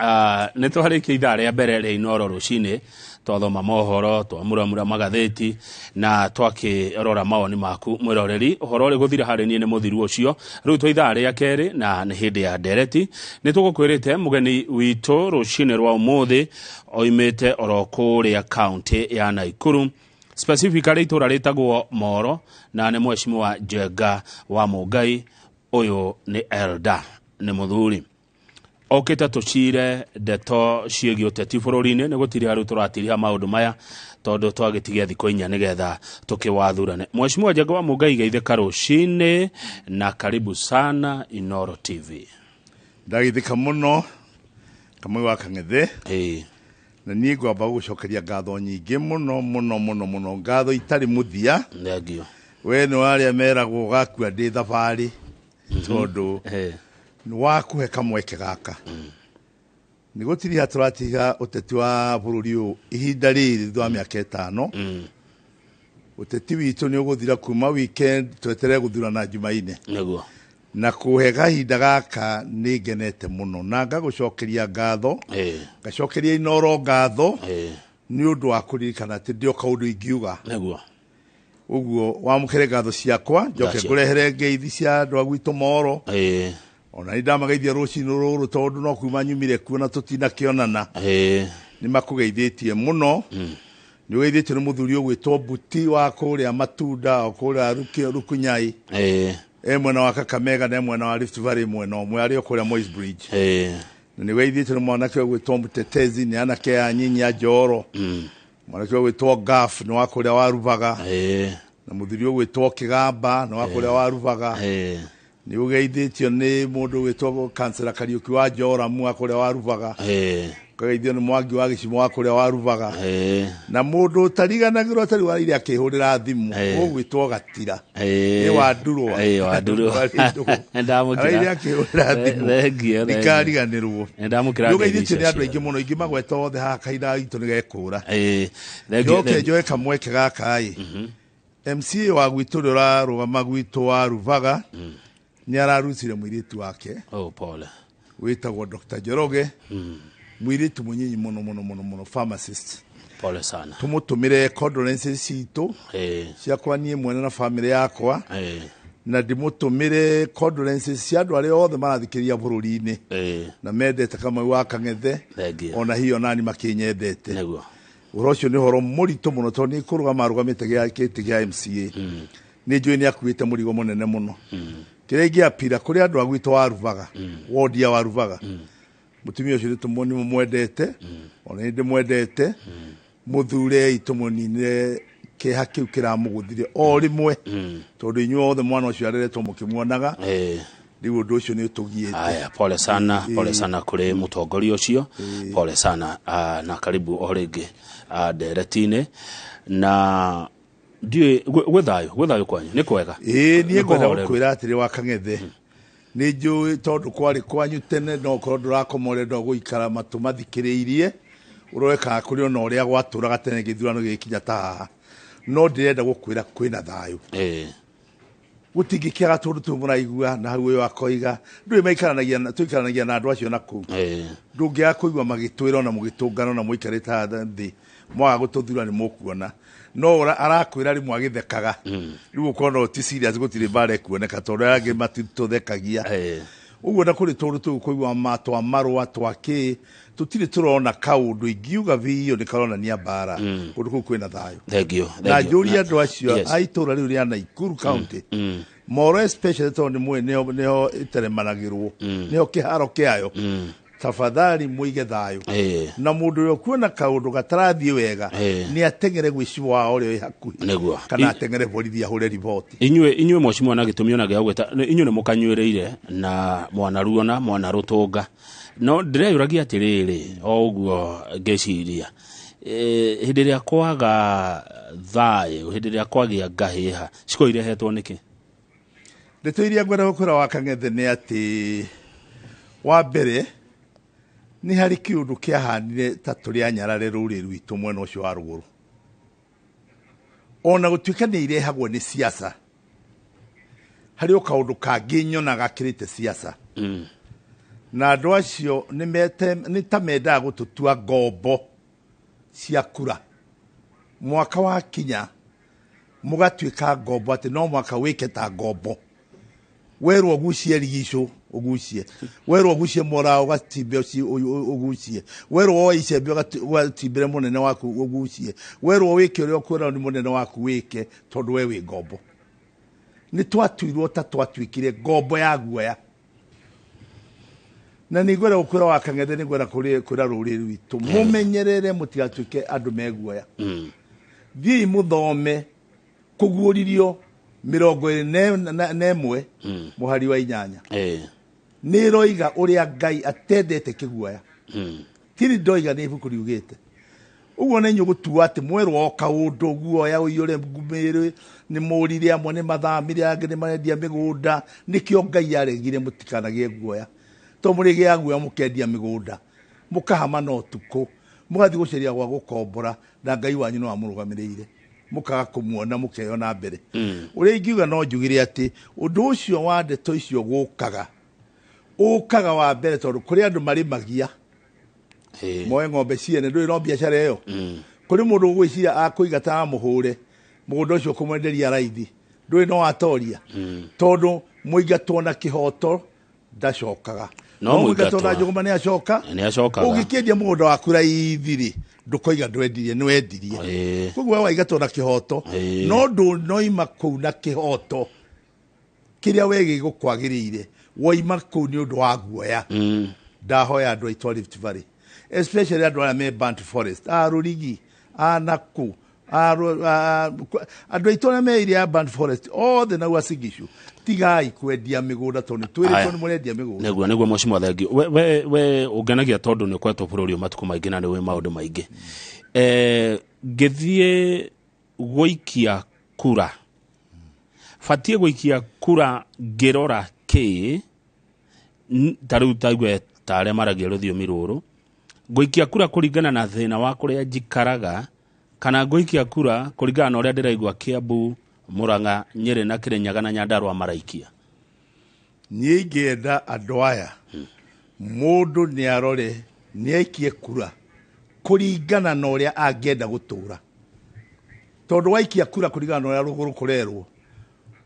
Nĩ twarĩkia ithaa rĩa mbere rĩa Inoro rũcinĩ, twathoma mohoro, twamuramura magathĩti na twakĩrora mawoni maku mwĩroreri. Ũhoro ũrĩ gũthira harĩ niĩ nĩ mũthiru ũcio. Rĩu twĩ ithaa rĩa kerĩ na nĩ hĩndĩ ya ndereti. Nĩ tũgũkwĩrĩte mũgeni witũ rũcinĩ rwa ũmũthĩ oimĩte oro kũrĩa kaũntĩ ya Naikuru, specifically itũra rĩtagwo Moro, na nĩ mheshimiwa Njenga wa Mũngai. Ũyũ nĩ elder, nĩ mũthuri okĩte tũcire ndeto ciĩgiĩ ũteti bũrũri-inĩ. Nĩ gũtiriha rĩu tũratiriha maũndũ maya tondũ twagĩtigia thikũ 4 nĩgetha tũkĩwathurane. Mheshimiwa Njenga wa Mũngai, geithĩka rũcinĩ na karibu sana Inoro TV. Ndageithĩka mũno, Kamau wa Kang'ethe. Ĩĩ. Na niĩ ngwamba gũgũcokeria ngatho nyingĩ mũno mũno mũno mũno, ngatho itarĩ mũthia. Thengiũ. We nĩ warĩa meragwo ũgakua ndĩ thabarĩ, tondũ nĩ wakũhe kamweke gaka nĩ gũtiriha tũratiga ũteti wa bũrũri ũyũ ihinda rĩrĩ thutha wa mĩaka 5. Ũteti witũ nĩ ũgũthira kuma weekend, tweterere gũthurana Jumaine. Na kũhe kahinda gaka nĩ ngenete mũno na ngagũcokeria ngatho, ngacokeria Inoro ngatho nĩ ũndũ wa kũririkana atĩ ndĩ o kaũndũ ingiuga. Ũguo wamũkĩre ngatho ciakwa, njoke ngũrehere ngeithi cia andũ a gwitũ Moro. Ona nĩ ndamageithia rũcinĩ rũrũ tondũ no kuma nyumire kuo na tũtinakĩonana. Nĩ makũgeithĩtie mũno. Nĩ ũgeithĩtio nĩ mũthuri ũgwĩtwo Mbuti wa kũrĩa Matunda o kũrĩa Rukunyai. E mwena wa Kakamega na e mwena wa Rift Valley, mwena ũmwe arĩ o kũrĩa Moi's Bridge. Na nĩ ũgeithĩtio nĩ mwanake ũgwĩtwo Mtetezi, nĩ anake a nyinyi a Njoro. Mwanake ũgwĩtwo Gaf nĩ wa kũrĩa wa Rubaga. Na mũthuri ũgwĩtwo Kĩgamba nĩ wa kũrĩa wa Rubaga. Nĩ ũgeithĩtio nĩ mũndũ ũgwĩtwo Kansela Kariũki wa Njoramu wa kũrĩa wa Rubaga. Ũkageithio nĩ Mwangi wa Gĩcimo wa kũrĩa wa Rubaga. Na mũndũ ũtariganagĩrwo atarĩ wa ire akĩhũrĩra thimũ ũgwĩtwo Gatira. Nĩ wa Ndurwa. Wa Ndurwa. Ndamũkĩra. Araire akĩhũrĩra thimũ. Thengiũ, thengiũ. Ndikariganĩrwo. Nĩndamũkĩra Nĩ ngeithi ũgeithĩtio icio nĩ andũ aingĩ ciothe. mũno, ingĩmagweta othe haha kahinda gaitũ nĩ gekũra. Thengiũ, Njoke thengiũ. njoe kamweke gaka ĩ. MCA wa gwitũ ũrĩa ũrarũgama gwitũ wa Rubaga nĩ ararutire mũirĩtu wake. Oh, pole. Wĩtagwo Dr. Njoroge. Mũirĩtu mũnyinyi mũno mũno mũno mũno, pharmacist. Pole sana. Tũmũtũmĩre condolences citũ ciakwa niĩ mwene na family yakwa. Na ndĩmũtũmĩre condolences cia andũ arĩa othe marathikĩrĩria bũrũri-inĩ na mendete Kamau wa Kang'ethe. Thengiũ. Ona hiyo nani makĩnyendete. Nĩguo. Ũhoro ũcio nĩ ũhoro mũritũ mũno tondũ nĩ kũrũgama arũgamĩte gĩtĩ gĩa MCA. Nĩ njũĩ nĩ akuĩte mũrigo mũnene mũno. Kĩrĩa ingĩapira kũrĩ andũ a gwitũ wa Rubaga, wodi ya wa Rubaga. Mũtumia ũcio nĩ mũmwendete, ona nĩ ndĩmwendete. Mũthure tũmũninĩre kĩeha kĩu kĩramũgũthire o rĩmwe tondũ inyuĩ othe mwana ũcio areretwo mũkĩmuonaga. Rĩu ũndũ ũcio nĩ ũtũgiĩte. Aya, pole sana, pole sana kũrĩ mũtongoria ũcio. Pole sana, na karibu o rĩngĩ ndereti-inĩ. Na ndiũĩ gwĩ thayũ, gwĩ thayũ kwanyu, nĩ kwega? Ĩĩ, niĩ Nĩ ngwenda kũhoreru. gũkwĩra atĩrĩ wa Kang'ethe, nĩ njũĩ tondũ kwarĩ kwanyu tene no ũkorwo ndũrakoma ũrenda gũikara matũ mathikĩrĩirie ũrore kana kũrĩ ona ũrĩa gwatũraga tene gĩthurano gĩgĩkinya ta haha, no ndĩrenda gũkwĩra kwĩna thayũ. Gũtingĩkĩaga tũndũ tũu mũraigua na hau ũyũ akoiga ndũĩ maikaranagia na-, tũikaranagia na andũ acio na kũu. Ndũngĩaga kũigua magĩtwĩra ona mũgĩtũngana ona mũikarĩte haha thĩ mwaga gũtũthura nĩ mũkuona. No arakwĩra rĩmwe agĩthekaga. Rĩu ũkona ti serious, gũtirĩ mbara ĩkuoneka tondũ arĩa angĩ matitũthekagia. Ũguo na kũrĩ tũndũ tũu kũigua ma twa marũa twa kĩ, tũtirĩ tũrona kaũndũ ingiuga biũ nĩ karonania mbara. Kũndũ kũu kwĩna thayũ. Thengiũ, Na thengiũ. njũrie andũ acio Yes. a itũũra rĩu rĩa Naikuru County. Moro especially tondũ nĩ mũĩ nĩho ĩteremanagĩrwo. Nĩho kĩharo kĩayo. Tafadhali mũige thayũ. Na mũndũ ũrĩa ũkuona kaũndũ gatarathiĩ wega, nĩ ateng'ere gwĩ cibũ wao ũrĩa wĩ hakuhĩ. Kana ateng'ere borithi ahũre riboti. Inyuĩ mheshimiwa na gĩtũmi ona gĩa gwĩta, inyuĩ nĩ mũkanyuĩrĩire na mwanaruona, mwanarũtũnga. No ndĩreyũragia atĩrĩrĩ, o ũguo ngĩciria, hĩndĩ ĩrĩa kwaga thayũ, hĩndĩ ĩrĩa kwagĩa ngahĩha, cikoragwo irehetwo nĩkĩ? Ndeto iria ngwenda gũkwĩra wa Kang'ethe nĩ atĩ, wa mbere, nĩ harĩ kĩũndũ kĩahanire ta tũrĩ anyarare rũrĩrĩ rwitũ mwena ũcio wa rũgũrũ. Ona gũtuĩka nĩ irehagwo nĩ siasa, harĩ o kaũndũ kangĩ nyonaga gakĩrĩte siasa. Na andũ acio nĩ ta mendaga gũtũtua ngombo cia kura. Mwaka wakinya mũgatuĩka ngombo atĩ no mwaka wĩke ta ngombo. Werwo ũgucie rigicũ ũgucie, werwo ũgucie mora ũgatimbe ũgucie, werwo woe icembe ũgatimbĩre mũnene waku ũgucie, werwo wĩke ũrĩa ũkwĩrwo nĩ mũnene waku wĩke tondũ we wĩ ngombo. Nĩ twatuirwo ta twatuĩkire ngombo ya guoya. Na nĩ ngwenda gũkwĩra wa Kang'ethe, nĩ ngwenda kwĩra rũrĩrĩ rwitũ mũmenyerere mũtigatuĩke andũ me guoya. Thiĩi mũthome kũguũririo 21 mũhari wa 8. Nĩ ĩroiga ũrĩa Ngai atendete kĩguoya. Tiri ndoiga, nĩ ibuku riugĩte ũguo. Nĩ inyuĩ gũtua atĩ mwerwo o kaũndũ guoya ũiyũre mĩĩrĩ. Nĩ mũrire, amwe nĩ mathamire, angĩ nĩ marendia mĩgũnda. Nĩkĩo Ngai aregire mũtikanagĩe guoya, to mũrĩgĩa guoya mũkendia mĩgũnda, mũkahama na ũtukũ, mũgathiĩ gũcaria gwa gũkombora, na Ngai wanyu no amũrũgamĩrĩire, mũkaga kũmuona, mũkeyona mbere. Ũrĩa ingiuga no njugire atĩ ũndũ ũcio wa ndeto icio gũkaga ũkaga wa mbere tondũ kũrĩ andũ marĩmagia moe ng'ombe ciene, ndũrĩ no biacara ĩyo. Kũrĩ mũndũ ũgwĩciria akũiga ta amũhũre mũgũnda ũcio kũmwenderia raithi, ndũrĩ no atoria, tondũ mũingatwo na kĩhoto ndacokaga. No mũingatwo na mũingatwo- njũgũma nĩ acoka. Nĩ acokaga. Ũngĩkĩendia mũgũnda waku raithi rĩ, ndũkoiga ndwendirie, nĩ wendirie. Koguo we waingatwo na kĩhoto, no ndũnoima kũu na kĩhoto kĩrĩa we gĩgũkwagĩrĩire, woima kũu nĩ ũndũ wa guoya. Ndahoya andũ aitũ a Rift Valley, especially andũ arĩa me Burnt Forest, a Rũrigi, a Nakũ, andũ aitũ arĩa me area ya Burnt Forest othe na Uasin Gishu, tigai kwendia mĩgũnda tondũ nĩ twĩrĩtwo Aya. nĩ mũrendia mĩgũnda. Nĩguo mheshimiwa, thengiũ. We ũngenagia tondũ nĩ ũkoretwo bũrũri ũyũ matukũ maingĩ na nĩ wĩ maũndũ maingĩ. Ngĩthiĩ gũikia kura, batiĩ gũikia kura ngĩrora kĩ? Ta rĩu taigue ta arĩa maragia rũthiomi rũrũ, ngũikia kura kũringana na thĩna wa kũrĩa njikaraga, kana ngũikia kura kũringana na ũrĩa ndĩraigua Kiambu, Murang'a, Nyĩrĩ na Kĩrĩnyaga na Nyandarũa maraikia? Niĩ ingĩenda andũ aya, mũndũ nĩ arore nĩ aikie kura kũringana na ũrĩa angĩenda gũtũra, tondũ waikia kura kũringana na ũrĩa rũgũrũ kũrerwo,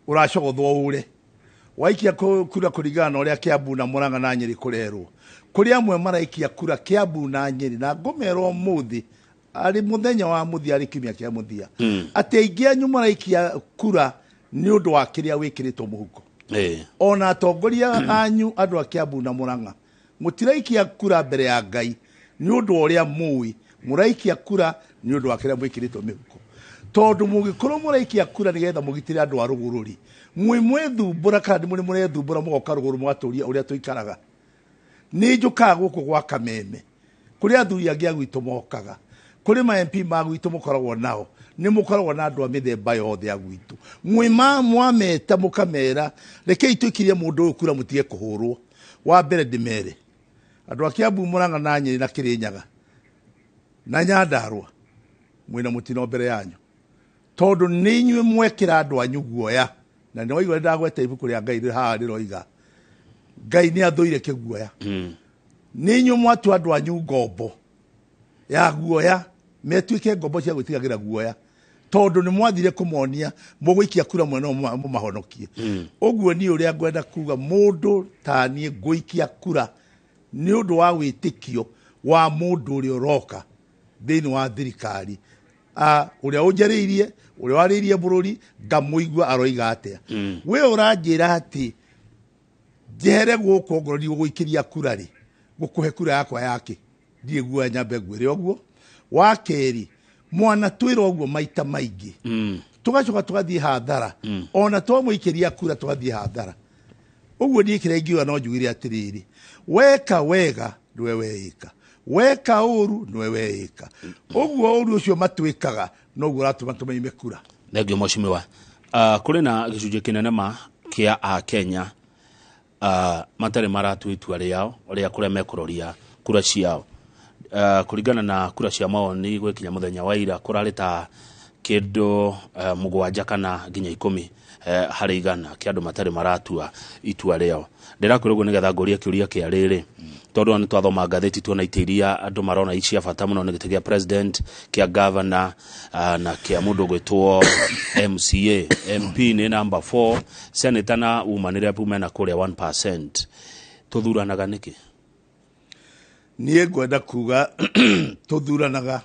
ũracogothwo ũre. Waikia kura kũringana na ũrĩa Kiambu na Murang'a na Nyĩrĩ kũrerwo, kũrĩ amwe maraikia kura Kiambu na Nyĩrĩ, na ngũmera ũmũthĩ arĩ mũthenya wa mũthia, arĩ kiumia kĩa mũthia, atĩ aingĩ anyu maraikia kura nĩ ũndũ wa kĩrĩa wĩkĩrĩtwo mũhuko. Ona atongoria anyu, andũ a Kiambu na Murang'a, mũtiraikia kura mbere ya Ngai nĩ ũndũ wa ũrĩa mũĩ, mũraikia kura nĩ ũndũ wa kĩrĩa mwĩkĩrĩtwo mĩhuko, tondũ mũngĩkorwo mũraikia kura nĩgetha mũgitĩre andũ a rũgũrũ rĩ, mwĩ mwethumbũra kana nĩ mũrĩ mũrethumbũra mũgoka rũgũrũ mũgatũria ũrĩa tũikaraga. Nĩ njũkaga gũkũ gwa Kameme, kũrĩ athuri angĩ a gwitũ mokaga, kũrĩ ma MP ma gwitũ mũkoragwo nao, nĩ mũkoragwo na andũ a mĩthemba yothe a gwitũ. Mwĩ mwameta mũkamera, rekei tũikirie mũndũ ũyũ kura mũtige kũhũrwo. Wa mbere ndĩmere andũ a Kiambu, Murang'a na Nyĩrĩ na Kĩrĩnyaga na Nyandarũa, mwĩna mũtino mbere yanyu, tondũ nĩ inyuĩ mwekĩra andũ anyu guoya. Na nĩ waigua ndagweta ibuku rĩa Ngai haha rĩroiga Ngai nĩ athũire kĩguoya. Nĩ inyuĩ mwatua andũ anyu ngombo ya guoya, metuĩke ngombo cia gwĩtigagĩra guoya, tondũ nĩ mwathire kũmonia mũgũikia kura mwena ũmwe mũmahonokie. Ũguo niĩ ũrĩa ngwenda kuga, mũndũ ta niĩ ngũikia kura nĩ ũndũ wa wĩtĩkio wa mũndũ ũrĩa ũroka thĩinĩ wa thirikari, ũrĩa ũnjarĩirie, ũrĩa warĩirie bũrũri, ngamũigua aroiga atĩa. We ũranjĩra atĩ njehere gũkũ ongorwo ndigũgũikĩria kura rĩ, ngũkũhe kura yakwa yake ndirĩ guoya, nyambe ngwĩre ũguo. Wa kerĩ, mwana twĩra ũguo maita maingĩ, tũgacoka tũgathiĩ hathara. Ona twamũikĩria kura tũgathiĩ hathara. Ũguo niĩ kĩrĩa ingiuga no njugire atĩrĩrĩ, weka wega nĩwe weĩka, weka ũru nĩwe weĩka. Ũguo ũru ũcio matwĩkaga noguo ũratũma tũmaime kura. Thengio, mheshimiwa. Kũrĩ na gĩcunjĩ kĩnene ma kĩa akenya matarĩ maratua itua rĩao rĩa kũrĩa mekũroria kura ciao. Kũringana na kura cia mawoni gwĩkinya mũthenya wa ira, kũrarĩ ta Kĩndũ 7 kana nginya 10 harĩ igana kĩa andũ matarĩ maratua itua rĩao. Ndĩrakwĩra ũguo nĩgetha ngũrie kĩũria kĩa rĩrĩ, tondũ nĩ twathoma ngathĩti tuona itĩ iria andũ marona ici cia bata mũno nĩ gĩtĩ kĩa president, kĩa governor, na kĩa mũndũ ũgwĩtwo MCA. MP nĩ number 4, senator na woman rep mena kũrĩa 1%. Tũthuranaga nĩkĩ? Niĩ ngwenda kuga tũthuranaga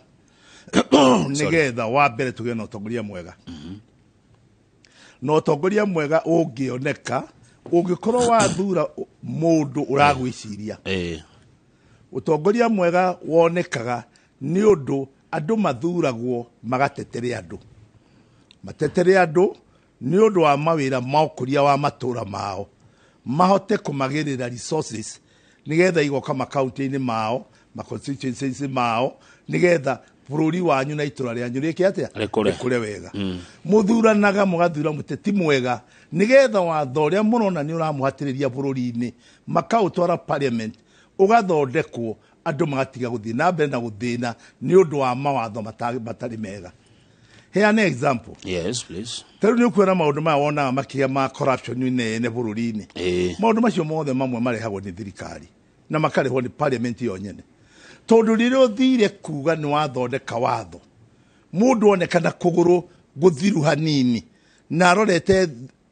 nĩgetha wa mbere tũgĩe na ũtongoria mwega. Na ũtongoria mwega ũngĩoneka ũngĩkorwo wathura mũndũ ũragwĩciria. Ũtongoria mwega wonekaga nĩ ũndũ andũ mathuragwo magatetere andũ. Matetere andũ nĩ ũndũ wa mawĩra ma ũkũria wa matũra mao. Mahote kũmagĩrĩra resources nĩgetha igoka makaunti-inĩ mao, ma constituencies mao, nĩgetha bũrũri wanyu na itũra rĩanyu rĩke atĩa? Rĩkũre wega. Mũthuranaga mũgathura mũteti mwega nĩgetha watho ũrĩa mũrona nĩ ũramũhatĩrĩria bũrũri-inĩ makaũtwara parliament ũgathondekwo andũ magatiga gũthiĩ na mbere na gũthĩna nĩ ũndũ wa mawatho matarĩ mega. Heana example. Yes, please. Ta rĩu nĩ ũkuona maũndũ maya wonaga makĩria ma corruption nene bũrũri-inĩ. Maũndũ macio mothe mamwe marehagwo nĩ thirikari na makarehwo nĩ parliament yo nyene. Tondũ rĩrĩa ũthire kuga nĩ wathondeka watho, mũndũ onekana kũgũrũ gũthiru hanini na arorete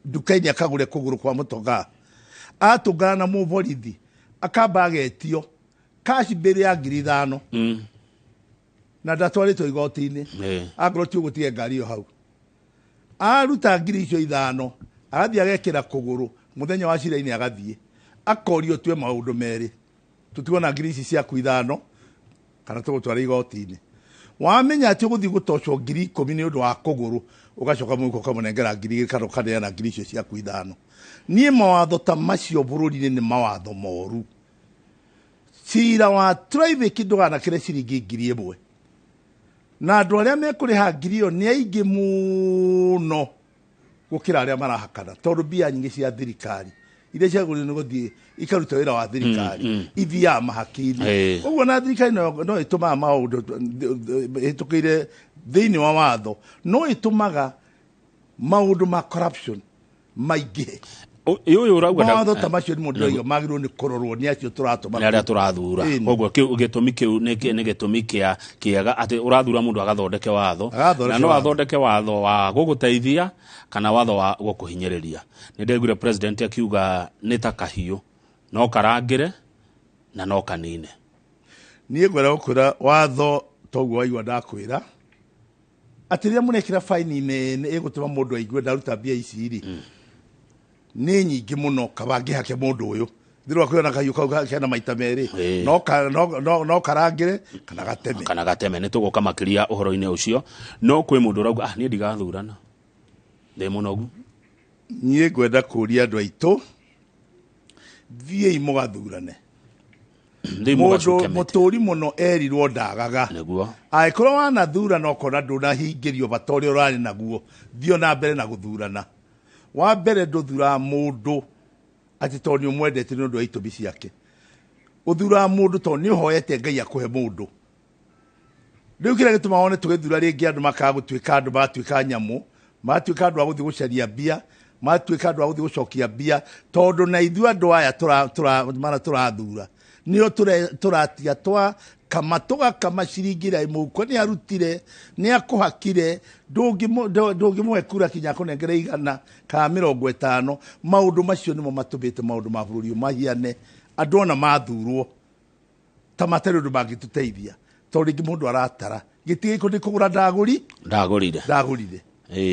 nduka-inĩ akagũre kũgũrũ kwa mũtokaa, atũngana na mũborithi akamba agetio cash bill ya 5,000 na ndatwarĩtwo igoti-inĩ. Akorwo ti ũgũtige ngari ĩyo hau, aruta 5,000 agathiĩ agekĩra kũgũrũ mũthenya wa cira-inĩ agathiĩ akorio tue maũndũ merĩ, tũtigona ngiri ici ciaku 5 kana tũgũtwara igoti-inĩ. Wamenya atĩ ũgũthiĩ gũtocwo 10,000 nĩ ũndũ wa kũgũrũ, ũgacoka mũhuko ũkamũnengera 2,000 kana ũkaneana ngiri icio ciaku 5. Niĩ mawatho ta macio bũrũri-inĩ nĩ mawatho moru. Cira wa traffic ndũganakĩre ciringi 1,000. Na andũ arĩa mekũrĩha ngiri ĩyo nĩ aingĩ mũno gũkĩra arĩa marahakana, tondũ mbia nyingĩ cia thirikari iria ciagĩrĩirwo nĩ gũthiĩ ikaruta wĩra wa thirikari ithiaga mahaki-inĩ. Ũguo na thirikari no ĩtũmaga maũndũ ĩhĩtũkĩire thĩinĩ wa watho, no ĩtũmaga maũndũ ma corruption maingĩhe. Ũyũ ũrauga mawatho ta macio nĩ mũndũ oiga magĩrĩirwo nĩ kũrorwo nĩ acio tũratũma, nĩ arĩa tũrathura. Koguo gĩtũmi kĩu nĩ gĩtũmi kĩa kĩega atĩ ũrathura mũndũ agathondeke watho, na no athondeke watho wa gũgũteithia kana watho wa gũkũhinyĩrĩria. Nĩ ndaiguire president akiuga nĩ ta kahiũ, no karangĩre na no kanine. Niĩ ngwenda gũkwĩra watho toguo waigua ndakwĩra atĩ rĩrĩa mũrekĩra faini nene ĩgũtũma mũndũ aigue ndaruta mbia ici rĩ, nĩ nyingĩ mũno kaba ngĩhake mũndũ ũyũ. Thirwa kwĩona kahiũ kau kena maita merĩ, no karangĩre kana gateme. Kana gateme. Nĩ tũgũka makĩria ũhoro-inĩ ũcio. No kwĩ mũndũ ũrauga niĩ ndigathurana, ndĩ mũnogu. Niĩ ngwenda kũria andũ aitũ, thiĩi mũgathurane. Mũndũ mũtũri mũno erirwo ndagaga. Angĩkorwo wanathurana ũkona ndũnahingĩrio bata ũrĩa ũrarĩ naguo, thiĩ na mbere na gũthurana. Wa mbere ndũthuraga mũndũ atĩ tondũ nĩ ũmwendete nĩ ũndũ wa itũmi ciake. Ũthuraga mũndũ tondũ nĩ ũhoete Ngai akũhe mũndũ. Rĩu kĩrĩa gĩtũmaga wone tũgĩthura rĩngĩ andũ makaga gũtuĩka andũ, magatuĩka nyamũ, magatuĩka andũ a gũthiĩ gũcaria mbia, magatuĩka andũ a gũthiĩ gũcokia mbia, tondũ na ithuĩ andũ aya mara tũrathura nĩo tũratiga twa kama tũgakama ciringi ĩrĩa mũhuko nĩ arutire, nĩ akũhakire, ndũngĩmũhe kura kinya akũnengere 100 kana 50. Maũndũ macio nĩmo matũmĩte maũndũ ma bũrũri ũyũ mahiane, andũ ona mathurwo ta matarĩ ũndũ mangĩtũteithia, tondũ rĩngĩ mũndũ aratara gĩtĩ gĩkũ nĩ kũgũra ndagũrire.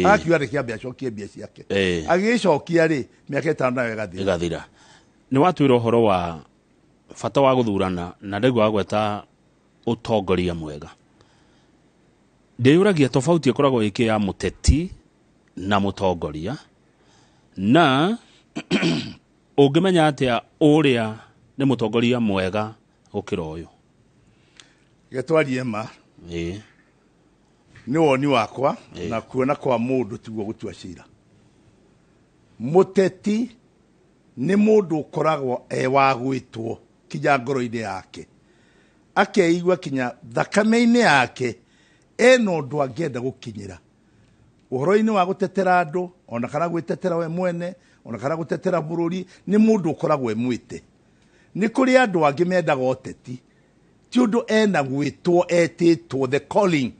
Akiuga reke ambe acokie mbia ciake, agĩgĩcokia rĩ mĩaka 5 nayo ĩgathira. Nĩ watwĩra ũhoro wa bata wa gũthurana na ndaigua wagweta ũtongoria mwega. Ndĩyũragia tofauti ĩkoragwo ĩkĩ ya mũteti na mũtongoria, na ũngĩmenya atĩa ũrĩa nĩ mũtongoria mwega gũkĩra ũyũ? Getwarie ma. Nĩ woni wakwa na kuona kwa mũndũ tiguo gũtua cira. Mũteti nĩ mũndũ ũkoragwo e wa gwĩtwo kinya ngoro-inĩ yake, akeigua kinya thakame-inĩ yake ena ũndũ angĩenda gũkinyĩra. Ũhoro-inĩ wa gũtetera andũ, ona kana gwĩtetera we mwene, ona kana gũtetera bũrũri, nĩ mũndũ ũkoragwo emwĩte. Nĩ kũrĩ andũ angĩ mendaga ũteti, ti ũndũ ena gwĩtwo etĩtwo the calling.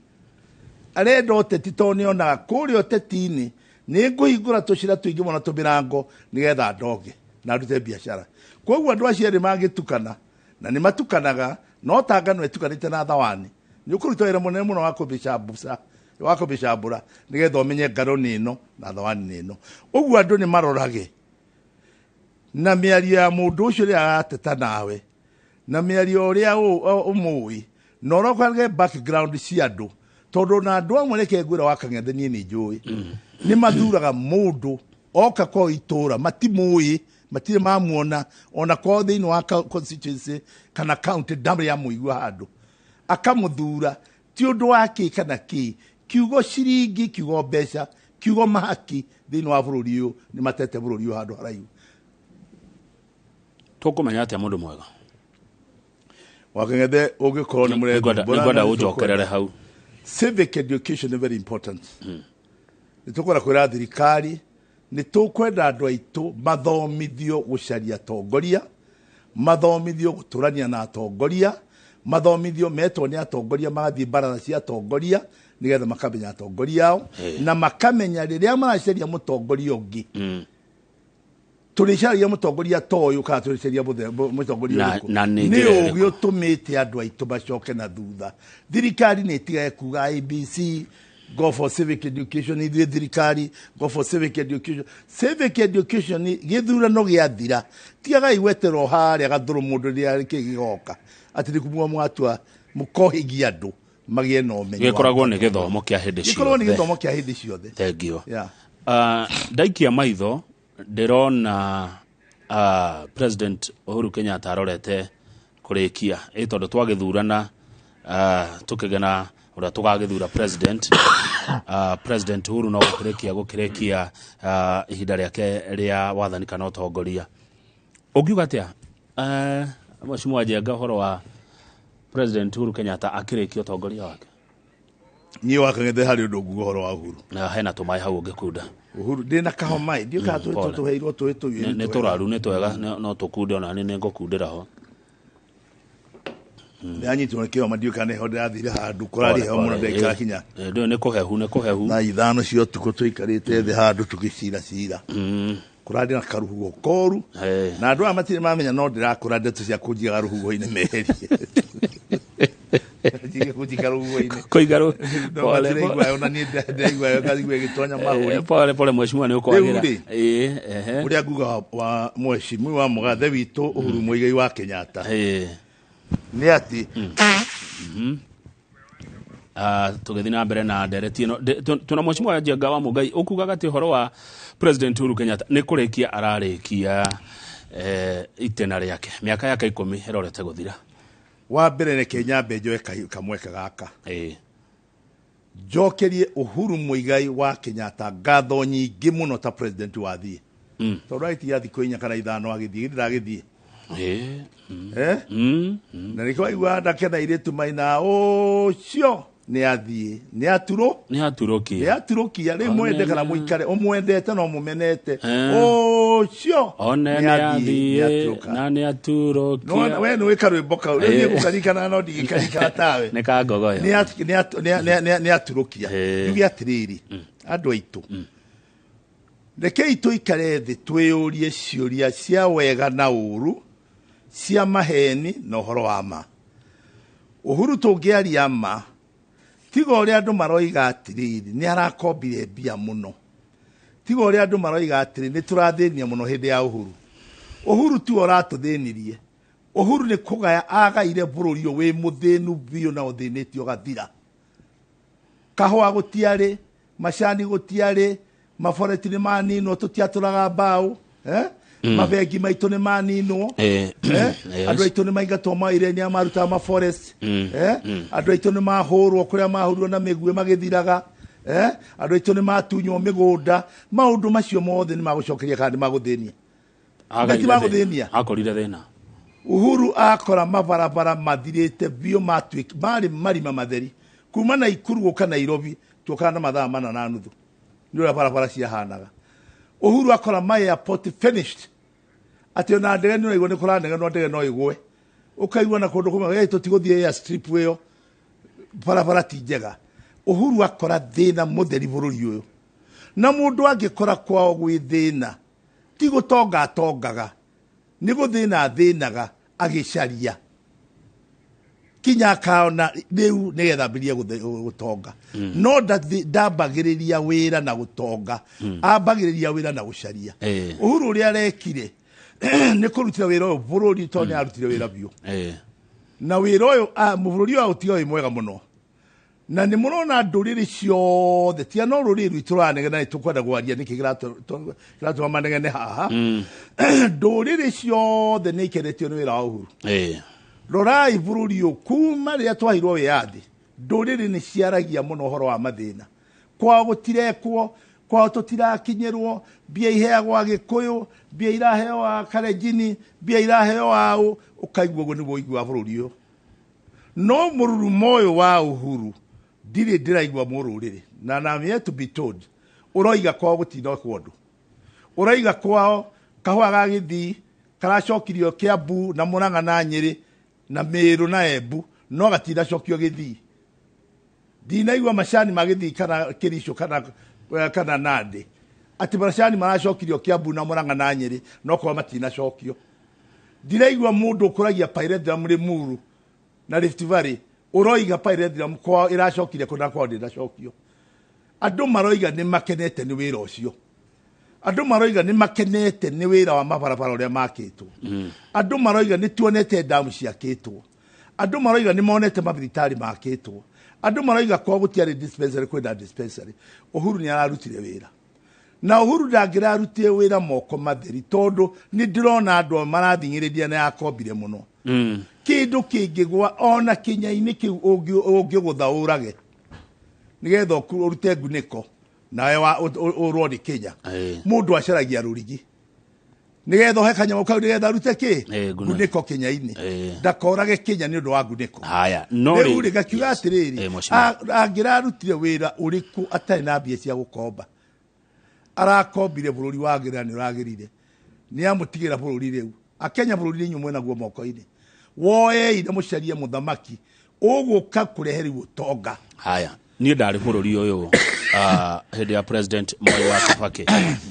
Arenda ũteti tondũ nĩonaga kũrĩa ũteti-inĩ nĩ ngũhingũra tũcĩra tũingĩ mũno tũmĩrango nĩgetha ndonge na ndute biacara. Koguo andũ acio erĩ mangĩtukana, na nĩ matukanaga, no ta ngano ĩtukanĩte na thawani, nĩ ũkũruta wĩra mũnene mũno wa kũmĩcambuca, wa kũmĩcambũra nĩgetha ũmenye ngano nĩ ĩno na thawani nĩ ĩno. Ũguo andũ nĩ marorage na mĩario ya mũndũ ũcio ũrĩa arateta nawe, na mĩario ũrĩa ũmũĩ, na ũrorage background cia andũ, tondũ na andũ amwe reke ngwĩra wa Kang'ethe niĩ nĩ njũĩ, nĩ mathuraga mũndũ oka kwao itũra matimũĩ, matirĩ mamuona ona kwao thĩinĩ wa constituency kana county ndarĩ amũigua handũ, akamũthura ti ũndũ wa kĩ kana kĩ, kiugo ciringi, kiugo mbeca, kiugo mahaki thĩinĩ wa bũrũri ũyũ nĩ matete bũrũri ũyũ handũ haraihu. Tũkũmenya atĩa mũndũ mwega? Wa Kang'ethe ũngĩkorwo nĩ mũrethumbũra, Nĩngwenda na nĩ ũnjokerere hau. Civic education is very important. Nĩ tũkwenda kwĩra thirikari, nĩ tũkwenda andũ aitũ mathomithio gũcaria atongoria, mathomithio gũtũrania na atongoria, mathomithio metwo nĩ atongoria magathiĩ baratha cia atongoria nĩgetha makamenya atongoria ao, na makamenya rĩrĩa maracaria mũtongoria ũngĩ. Tũrĩcaragia mũtongoria ta ũyũ kana tũrĩcaria mũtongoria ũrĩkũ? Na nĩ Nĩ njĩra ĩrĩkũ? ũgĩ ũtũmĩte andũ aitũ macoke na thutha. Thirikari nĩ ĩtigage kuga IBC, go for civic education, ithuĩ thirikari, go for civic education. Civic education gĩthurano gĩathira, tigagai gweterwo harĩa gathũrũ mũndũ rĩrĩa kĩ gĩgoka, atĩ nĩ kumua mwatua mũkohĩgia andũ magĩe na ũmenyo wa Gĩkoragwo nĩ gĩthomo kĩa hĩndĩ gĩkorwo nĩ ciothe. gĩthomo kĩa hĩndĩ ciothe. Thank you. Yeah. Ndaikia maitho ndĩrona President Uhuru Kenyatta arorete kũrĩkia ĩ tondũ twagĩthurana tũkĩgena ũrĩa tũgagĩthura president, President Uhuru no gũkĩrĩkia gũkĩrĩkia ihinda rĩake rĩa wathani kana ũtongoria. Ũngiuga atĩa Mheshimiwa Njenga ũhoro wa President Uhuru Kenyatta akĩrĩkia ũtongoria wake? Niĩ wa Kang'ethe harĩ ũndũ nguga ũhoro wa Uhuru. Na hena tũmaĩ hau ũngĩkunda. Uhuru ndĩna kahoma ĩ, ndiũ kana tũĩ Pole. tũheirwo tũĩ tũu Nĩ tũraru nĩ twega no tũkunde ona nĩ nĩngũkundĩra ho. Ndĩranyitwo nĩ kĩhoma, ndiũ kana nĩho ndĩrathire handũ kũrarĩ heho mũno ndagĩka kinya Ndũĩ nĩ kũhehu nĩ kũhehu. Thaa 5 cia ũtukũ tũikarĩte thĩ handũ tũgĩcira cira, kũrarĩ na karuhuho koru, na andũ aya matirĩ mamenya no ndĩrakũra ndeto cia kũnjigaga rũhuho-inĩ meherie njige kũnjiga rũhuho-inĩ. Kũiga No pole matiraigua ona niĩ ndĩraigua yo ngaigua ĩgĩtonya mahũri. Pole pole mheshimiwa nĩ ũkwagĩra. Rĩu rĩ, Ĩĩ, ehe. Ũrĩa nguga wa mheshimiwa wa mũgathe witũ Uhuru Muigai wa Kenyatta nĩ atĩ Tũgĩthiĩ na mbere na ndereti ĩno twĩna mheshimiwa Njenga wa Mũngai ũkugaga atĩ ũhoro wa President Uhuru Kenyatta nĩ kũrĩkia ararĩkia itĩna rĩake, mĩaka yake 10 ĩrorete gũthira. Wa mbere reke nyambe njoe kamweke gaka njokerie Uhuru Muigai wa Kenyatta ngatho nyingĩ mũno ta president wa thiĩ, tondũ agĩtigia thikũ 4 kana 5 agĩthiĩ gĩthĩ ndagĩthiĩ. Na nĩkĩo waigua ndakena airĩtu maina ũcio nĩ athiĩ nĩ aturũ Nĩ aturũkia. Nĩ aturũkia rĩu mwende kana mũikare ũmwendete no mũmenete ũcio One nĩ nĩ athiĩ nĩ athiĩ aturũka. na nĩ aturũkia. We nĩ wĩ karwĩmbo kau rĩu niĩ ngũkaririkana no ndigĩkarikana tawe. Nĩ ka ngogoyo. Nĩ aturũkia. Njuge atĩrĩrĩ andũ aitũ, rekei tũikare thĩ twĩyũrie ciũria cia wega na ũru, cia maheni na ũhoro wa ma. Uhuru tũngĩaria ma, tiga ũrĩa andũ maroiga atĩrĩrĩ nĩ arakombire mbia mũno, tiga ũrĩa andũ maroiga atĩrĩ nĩ tũrathĩnia mũno hĩndĩ ya Uhuru. Uhuru tiwe ũratũthĩnirie. Uhuru nĩ kũgaya agaire bũrũri ũyũ wĩ mũthĩnu biũ na ũthĩnĩtio ũgathira. Kahũa gũtiarĩ, macani gũtiarĩ, maboreti nĩ maninwo, tũtiatũraga mbaũ, Mabengi maitũ nĩ maninwo, Andũ aitũ nĩ maingatwo mawĩra-inĩ arĩa marutaga maforest, Andũ aitũ nĩ mahũrwo kũrĩa mahũrirwo na mĩguĩ magĩthiraga, Andũ aitũ nĩ matunywo mĩgũnda. Maũndũ macio mothe nĩ magũcokeria kana nĩ magũthĩnia? Agaire Nĩ magũthĩnia. thĩna. Akorire thĩna. Uhuru akora mabarabara mathirĩte biũ, matuĩka marĩ marima matheri kuma Naikuru gũka Nairobi tuokaga na mathaa 4.5. Nĩ ũrĩa barabara ciahanaga. Uhuru akora my airport finished. Atĩ ona ndege nĩ ũraigua nĩ kũranegenwo, ndege no ĩgwe. Ũkaigua na kũndũ kũmwe, "Hey, tũtigũthiĩ airstrip ĩyo, barabara ti njega." Uhuru akora thĩna mũtheri bũrũri ũyũ. Na mũndũ angĩkora kwao gwĩ thĩna, ti gũtonga atongaga, nĩ gũthĩna athĩnaga agĩcaria kinya akaona rĩu nĩgetha ambĩrĩrie gũtonga. No ndambagĩrĩria wĩra na gũtonga, ambagĩrĩria wĩra na gũcaria. Uhuru ũrĩa arekire nĩ kũrutĩra wĩra ũyũ bũrũri, tondũ nĩ arutire wĩra biũ. Na wĩra ũyũ bũrũri ũyũ ũtiga wĩ mwega mũno, na nĩ mũrona ndũrĩrĩ ciothe, tiga no rũrĩrĩ rwitũ rũranegena, nĩ tũkwenda gwaria nĩkĩ kĩratũma manegene haha. Ndũrĩrĩ ciothe nĩ ikenetio nĩ wĩra wa Uhuru. Rorai bũrũri ũyũ kuma rĩrĩa twaheirwo wĩyathi, ndũrĩrĩ nĩ ciaragia mũno ũhoro wa mathĩna kwao, gũtirekwo kwao, tũtirakinyĩrwo, mbia iheagwo Agĩkũyũ, mbia iraheo a Karenjini, mbia iraheo aũ, ũkaigua ũguo nĩguo ũigua bũrũri ũyũ. No mũrurumo ũyũ wa Uhuru ndirĩ ndĩraigua mũrũrĩrĩ, na I'm yet to be told ũroiga kwao gũtinokwo ũndũ, ũroiga kwao kahũa ga Gĩthii karacokirio Kiambu na Murang'a na Nyĩrĩ na Mĩrũ na Embu, no gatinacokio Gĩthii. Ndinaigua macani ma Gĩthii kana Kĩricho kana Nandĩ atĩ macani maracokirio Kiambu na Murang'a na Nyĩrĩ, no kwao matinacokio. Ndiraigua mũndũ ũkũragia pyrethrum Limuru na Rift Valley ũroiga pyrethrum kwao ĩracokire kũna kwao ndĩnacokio. Andũ maroiga nĩ makenete nĩ wĩra ũcio. Andũ maroiga nĩ makenete nĩ wĩra wa mabarabara ũrĩa makĩtwo. Andũ maroiga nĩ tuonete ndamu ciakĩtwo. Andũ maroiga nĩ monete mathibitarĩ makĩtwo. Andũ maroiga kwao gũtiarĩ dispensary, kwĩna dispensary. Uhuru nĩ ararutire wĩra, na Uhuru ndangĩrarutire wĩra moko matheri, tondũ nĩ ndĩrona andũ amwe marathing'ĩrĩria na yakombire mũno. Kĩndũ kĩngĩgwa ona kĩnya-inĩ kĩu ũngĩgũtha ũrage nĩgetha ũrute ngunĩko nawe ũrwo nĩ kĩnya. Mũndũ acaragia rũrigi nĩgetha ũhe kanyamũ kau nĩgetha arute kĩ? Ngunĩko kĩnya-inĩ. Ndakorage kĩnya nĩ ũndũ wa ngunĩko. Haya, no rĩu rĩ, ngakiuga atĩrĩrĩ, Mheshimiwa. Angĩrarutire wĩra ũrĩkũ atarĩ na mbia cia gũkomba? Arakombire, bũrũri wagĩrĩra nĩ ũragĩrire, nĩ amũtigĩra bũrũri. Rĩu Akenya, bũrũri inyuĩ mwenaguo moko-inĩ, woei na mũcarie mũthamaki ũgũka kũrehe rĩu ũtonga. Haya, niĩ ndarĩ bũrũri ũyũ hĩndĩ ya President Mwai wa Kibaki.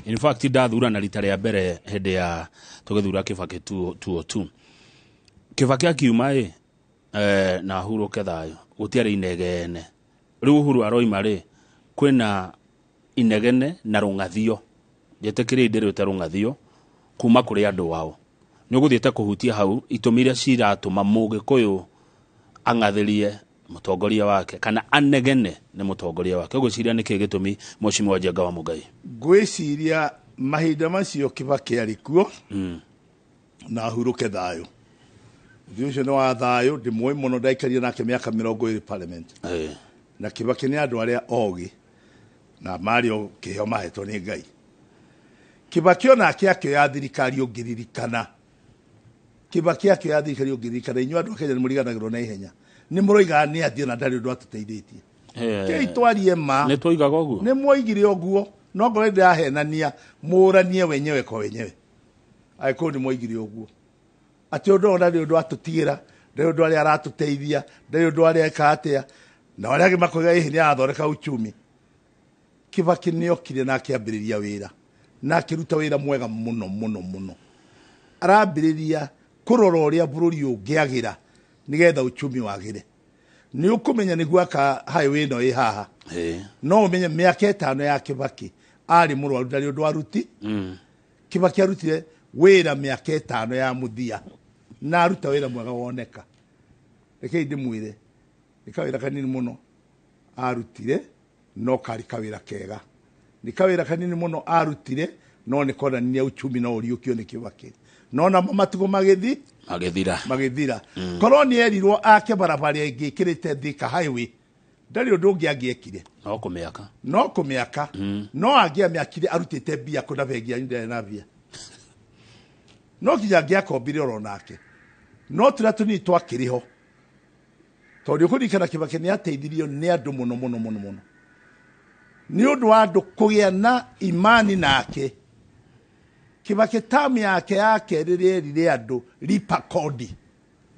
In fact, ndathurana rita rĩa mbere hĩndĩ ya tũgĩthura Kibaki 2002. Kibaki akiuma ĩ na ahurũke thayũ, gũtiarĩ inegene. Rĩu Uhuru aroima rĩ, kwĩna inegene na rũng'athio, njĩtĩkĩrie ndĩrĩte rũng'athio kuma kũrĩ andũ ao. Nĩ ũgũthiĩte kũhutia hau itũmi iria ciratũma Mũgĩkũyũ ang'athĩrie mũtongoria wake kana anegene nĩ mũtongoria wake. Ũgwĩciria nĩkĩ gĩtũmi, Mheshimiwa Njenga wa Mũngai? Ngwĩciria mahinda macio Kibaki arĩ kuo na ahurũke thayũ, ũthiũ ũcio nĩ wa thayũ, ndĩmũĩ mũno, ndaikarire nake mĩaka 20 parliament. Na Kibaki nĩ andũ arĩa ogĩ na marĩ o kĩheo mahetwo nĩ Ngai. Kibaki onake akĩoya thirikari, ũngĩririkana Kibaki akĩoya thirikari, ũngĩririkana, inyuĩ andũ a Kenya nĩ mũriganagĩrwo na ihenya, nĩ mũroigaga nĩ athiĩ na ndarĩ ũndũ atũteithĩtie. Kĩi twarie ma. Nĩ twoigaga ũguo. Nĩ mwoigire ũguo, no ngorwo ndĩrahenania, mũranie wenyewe kwa wenyewe. Agĩkũyũ nĩ mwoigire ũguo atĩ ũndũ ũyũ ndarĩ ũndũ atũtigĩra, ndarĩ ũndũ arĩa aratũteithia, ndarĩ ũndũ areka atĩa, na arĩa angĩ makoiga ĩhĩ nĩ arathondeka uchumi. Kibaki nĩ okire na akĩambĩrĩria wĩra na akĩruta wĩra mwega mũno mũno mũno. Arambĩrĩria kũrora ũrĩa bũrũri ũngĩagĩra nĩgetha uchumi wagĩre. Nĩ ũkũmenya nĩguo aka highway ĩno ĩ haha. No ũmenye mĩaka 5 ya Kibaki arĩ mũrwaru, ndarĩ ũndũ aruti. Kibaki arutire wĩra mĩaka 5 ya mũthia na aruta wĩra mwega woneka. Rekei ndĩmwĩre, nĩ kawĩra kanini mũno arutire, no karĩ kawĩra kega. Nĩ kawĩra kanini mũno arutire, no nĩ konania uchumi no ũriũkio nĩ Kibaki. No namo matukũ magĩthi magĩthira. Magĩthira. Korwo nĩ erirwo ake barabara ĩngĩ ĩkĩrĩte Thika highway, ndarĩ ũndũ ũngĩ angĩekire. No kũmĩaka. No kũmĩaka. No angĩamĩakire arutĩte mbia kũna bengi yanyu ndarĩ na mbia, no nginya angĩakombire oro nake, no tũrĩa tũnini twakĩrĩ ho, tondũ ũkũririkana Kibaki nĩ ateithirio nĩ andũ mũno mũno mũno mũno. Nĩ ũndũ wa andũ kũgĩa na imani nake. Kibaki tamu yake ya kerĩ rĩerire andũ lipa kodi.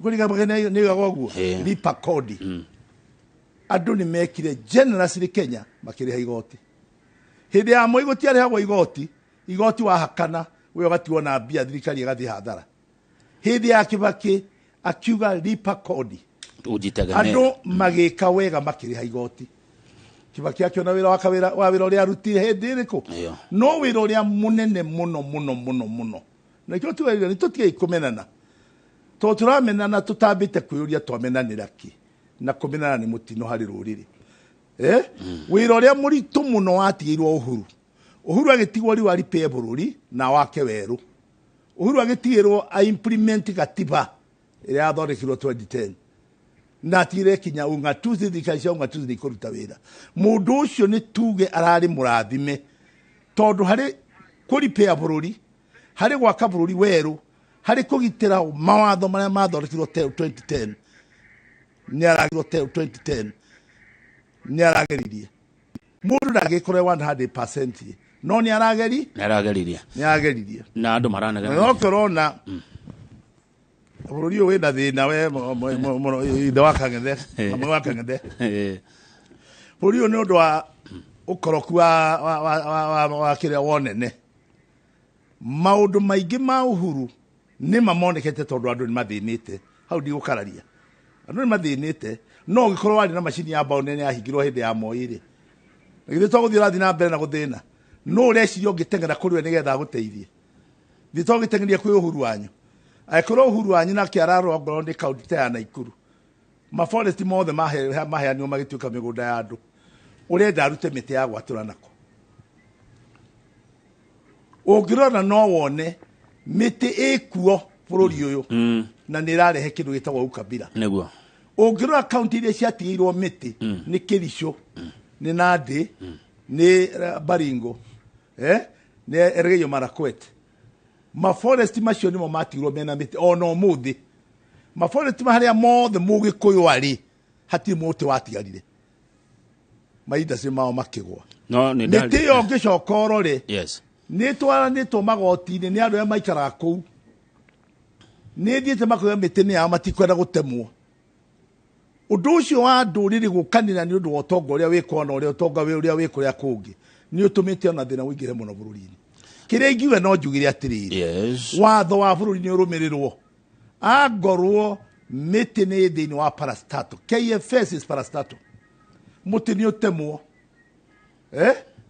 Kũrigana nĩ ũguo lipa kodi. Andũ nĩ mekire generously Kenya makĩrĩha igoti. Hĩndĩ ya Moi gũtiarĩhagwo igoti, igoti wahakana we ũgatigwo na mbia thirikari ĩgathiĩ hathara. Hĩndĩ ya Kibaki akiuga lipa kodi. Ujitegemee. Andũ magĩka wega makĩrĩha igoti. Kibaki akĩona wĩra waka wĩra wa wĩra ũrĩa arutire hĩndĩ ĩrĩkũ. No wĩra ũrĩa mũnene mũno mũno mũno mũno. Na ikĩo tugaire nĩ tũtigei kũmenana. Tondũ tũramenana tũtambĩte kwĩyũria twamenanĩra kĩ. Na kũmenana nĩ mũtino harĩ rũrĩrĩ. Wĩra ũrĩa mũritũ mũno watigĩirwo Uhuru. Uhuru agĩtigwo rĩu aripĩe bũrũri na wake werũ. Uhuru agĩtigĩrwo a implement gatiba ĩrĩa yathondekirwo 2010. Na atigire kinya ung'atuzi thirikari cia ung'atuzi nĩ ikũruta wĩra. Mũndũ ũcio nĩ tuge ararĩ mũrathime tondũ harĩ kũripĩa bũrũri, harĩ gwaka bũrũri werũ, harĩ kũgitĩra mawatho marĩa mathondekirwo 2010 nĩ aragirwo 2010 nĩ arageririe. Mũndũ ndangĩkorwo 100% no nĩ arageri nĩ arageririe. Nĩ arageririe. Na andũ maranegena. No korona bũrũri ũyũ wĩna thĩna we ithe wa Kang'ethe, mama wa Kang'ethe. Bũrũri ũyũ nĩ ũndũ wa ũkoroku wa kĩrĩa wonene. Maũndũ maingĩ ma Uhuru nĩ mamonekete tondũ andũ nĩ mathĩnĩte. Hau ndigũkararia. Andũ nĩ mathĩnĩte. No ũngĩkorwo warĩ na macini ya mbaũ nene yahingirwo hĩndĩ ya Moi rĩ. Na githĩ to gũthiĩ ũrathiĩ na mbere na gũthĩna. No ũreciria ũngĩteng'era kũrĩ we nĩgetha agũteithie. Githĩ to ũgĩteng'eria kwĩ Uhuru wanyu. Angĩkorwo Uhuru wanyu nake ararora ngoro nĩ kaunti ta ya Naikuru. Maforesti mothe maheanirwo magĩtuĩka mĩgũnda ya andũ. Ũrenda arute mĩtĩ ya gwatũra nako. Ũngĩrora no wone mĩtĩ ĩkuo bũrũri ũyũ na nĩ ĩrarehe kĩndũ gĩtagwo ukabila. Nĩguo. Ũngĩrora kaunti iria ciatigĩirwo mĩtĩ nĩ Kericho, nĩ Nandi, nĩ Baringo, nĩ Elgeyo Marakwet. Maforesti macio nĩmo matigirwo mena mĩtĩ ona ũmũthĩ. Maforesti harĩa mothe Mũgĩkũyũ arĩ hatirĩ mũtĩ watigarire. Maindustry mao makĩgwa. No nĩ mĩtĩ ĩyo ũngĩcoka ũrore. Yes. Nĩ twaranĩtwo magoti-inĩ nĩ andũ arĩa maikaraga kũu. Nĩ thiĩte makoiga mĩtĩ nĩ yao matikwenda gũtemwo. Ũndũ ũcio wa ndũrĩrĩ gũkanĩra nĩ ũndũ wa ũtonga ũrĩa wĩ kona ũrĩa ũtonga ũrĩa wĩ kũrĩa kũngĩ nĩ ũtũmĩte ona thĩna ũingĩre mũno bũrũri-inĩ. Kĩrĩa ingiuga no njugire atĩrĩrĩ. Yes. Watho wa bũrũri nĩ ũrũmĩrĩrwo. Angorwo mĩtĩ nĩ thĩinĩ wa parastatal. KFS is parastatal. Mũtĩ nĩ ũtemwo.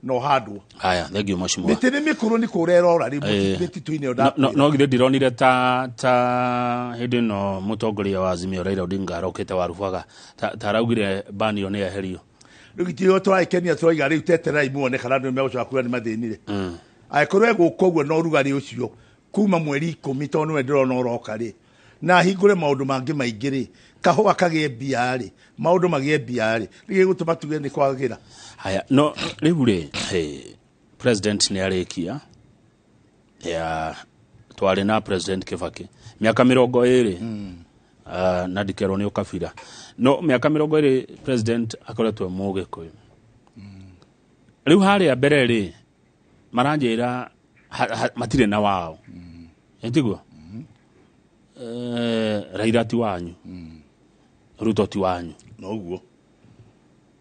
No handwo. Haya, thank you mheshimiwa. Mĩtĩ nĩ mĩkũrũ nĩ kũrĩa ĩrora rĩu mĩtitũ-inĩ ĩyo ndakwĩra. No githĩ ndironire ta hĩndĩ ĩno mũtongoria wa Azimio Raila Odinga arokĩte Warubaga ta araugire bani ĩyo nĩ yeherio. Rĩu gĩtirĩ tũragĩkenia tũraiga rĩu teterai muone kana andũ nĩmegũcoka kuga nĩ mathĩnire. Angĩkorwo egũka ũguo na ũrugarĩ ũcio kuma mweri 10 tondũ nĩwe ndĩrona ũroka rĩ na ahingũre maũndũ mangĩ maingĩ rĩ kahũa kagĩe mbia rĩ maũndũ magĩe mbia rĩ nĩgĩgũtũma tuge nĩ kwagĩra. Haya, no rĩu rĩ president nĩ arĩkia ya twarĩ na president Kibaki mĩaka 20 na ndikerwo nĩ ũkabira no mĩaka 20 president akoretwo Mũgĩkũyũ. Rĩu harĩa mbere rĩ maranjĩra matirĩ na wao. Ĩtiguo? Raila ti wanyu. Ruto ti wanyu. Noguo.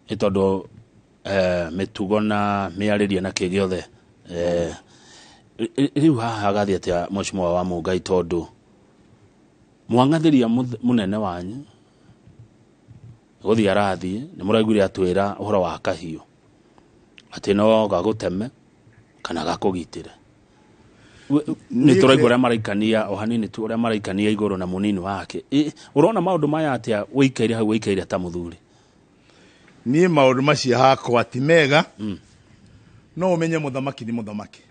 Nĩ tondũ mĩtugo na mĩarĩrie na kĩ gĩothe. Rĩu haha gathiĩ atĩa mheshimiwa wa Mũngai tondũ mwang'athĩria mũnene wanyu gũthiĩ arathiĩ nĩ mũraiguire atwĩra ũhoro wa kahiũ atĩ no gagũteme kana gakũgitĩre. Nĩ tũraigua ũrĩa maraikania o hanini tu ũrĩa maraikania igũrũ na mũnini wake. Ũrona maũndũ maya atĩa wĩikaire hau wĩikaire ta mũthuri? Niĩ maũndũ macio hakwa ti mega. No ũmenye mũthamaki nĩ mũthamaki.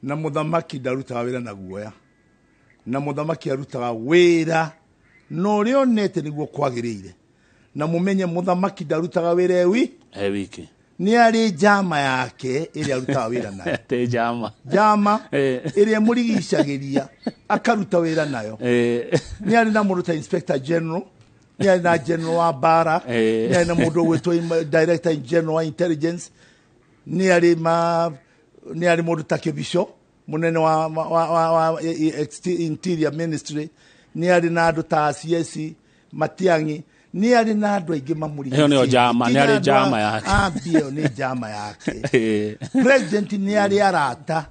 Na mũthamaki ndarutaga wĩra na guoya. Na mũthamaki arutaga wĩra na ũrĩa onete nĩguo kwagĩrĩire. Na mũmenye mũthamaki ndarutaga wĩra e wiki. Nĩ arĩ njama yake ĩrĩa arutaga wĩra nayo. Te njama. Njama ĩrĩa ĩmũrigicagĩria akaruta wĩra nayo. Nĩ arĩ na mũndũ ta Inspector General, nĩ arĩ na General wa bara, nĩ arĩ na mũndũ ũgwĩtwo Director General wa Intelligence. Nĩ arĩ ma nĩ arĩ mũndũ ta Kĩbico mũnene wa Interior Ministry, nĩ arĩ na andũ ta CS Matiang'i, nĩ arĩ na andũ aingĩ mamũrigicĩirie. Ĩyo nĩyo njama, nĩ arĩ njama yake. Ambia ĩyo nĩ njama yake. President nĩ arĩ arata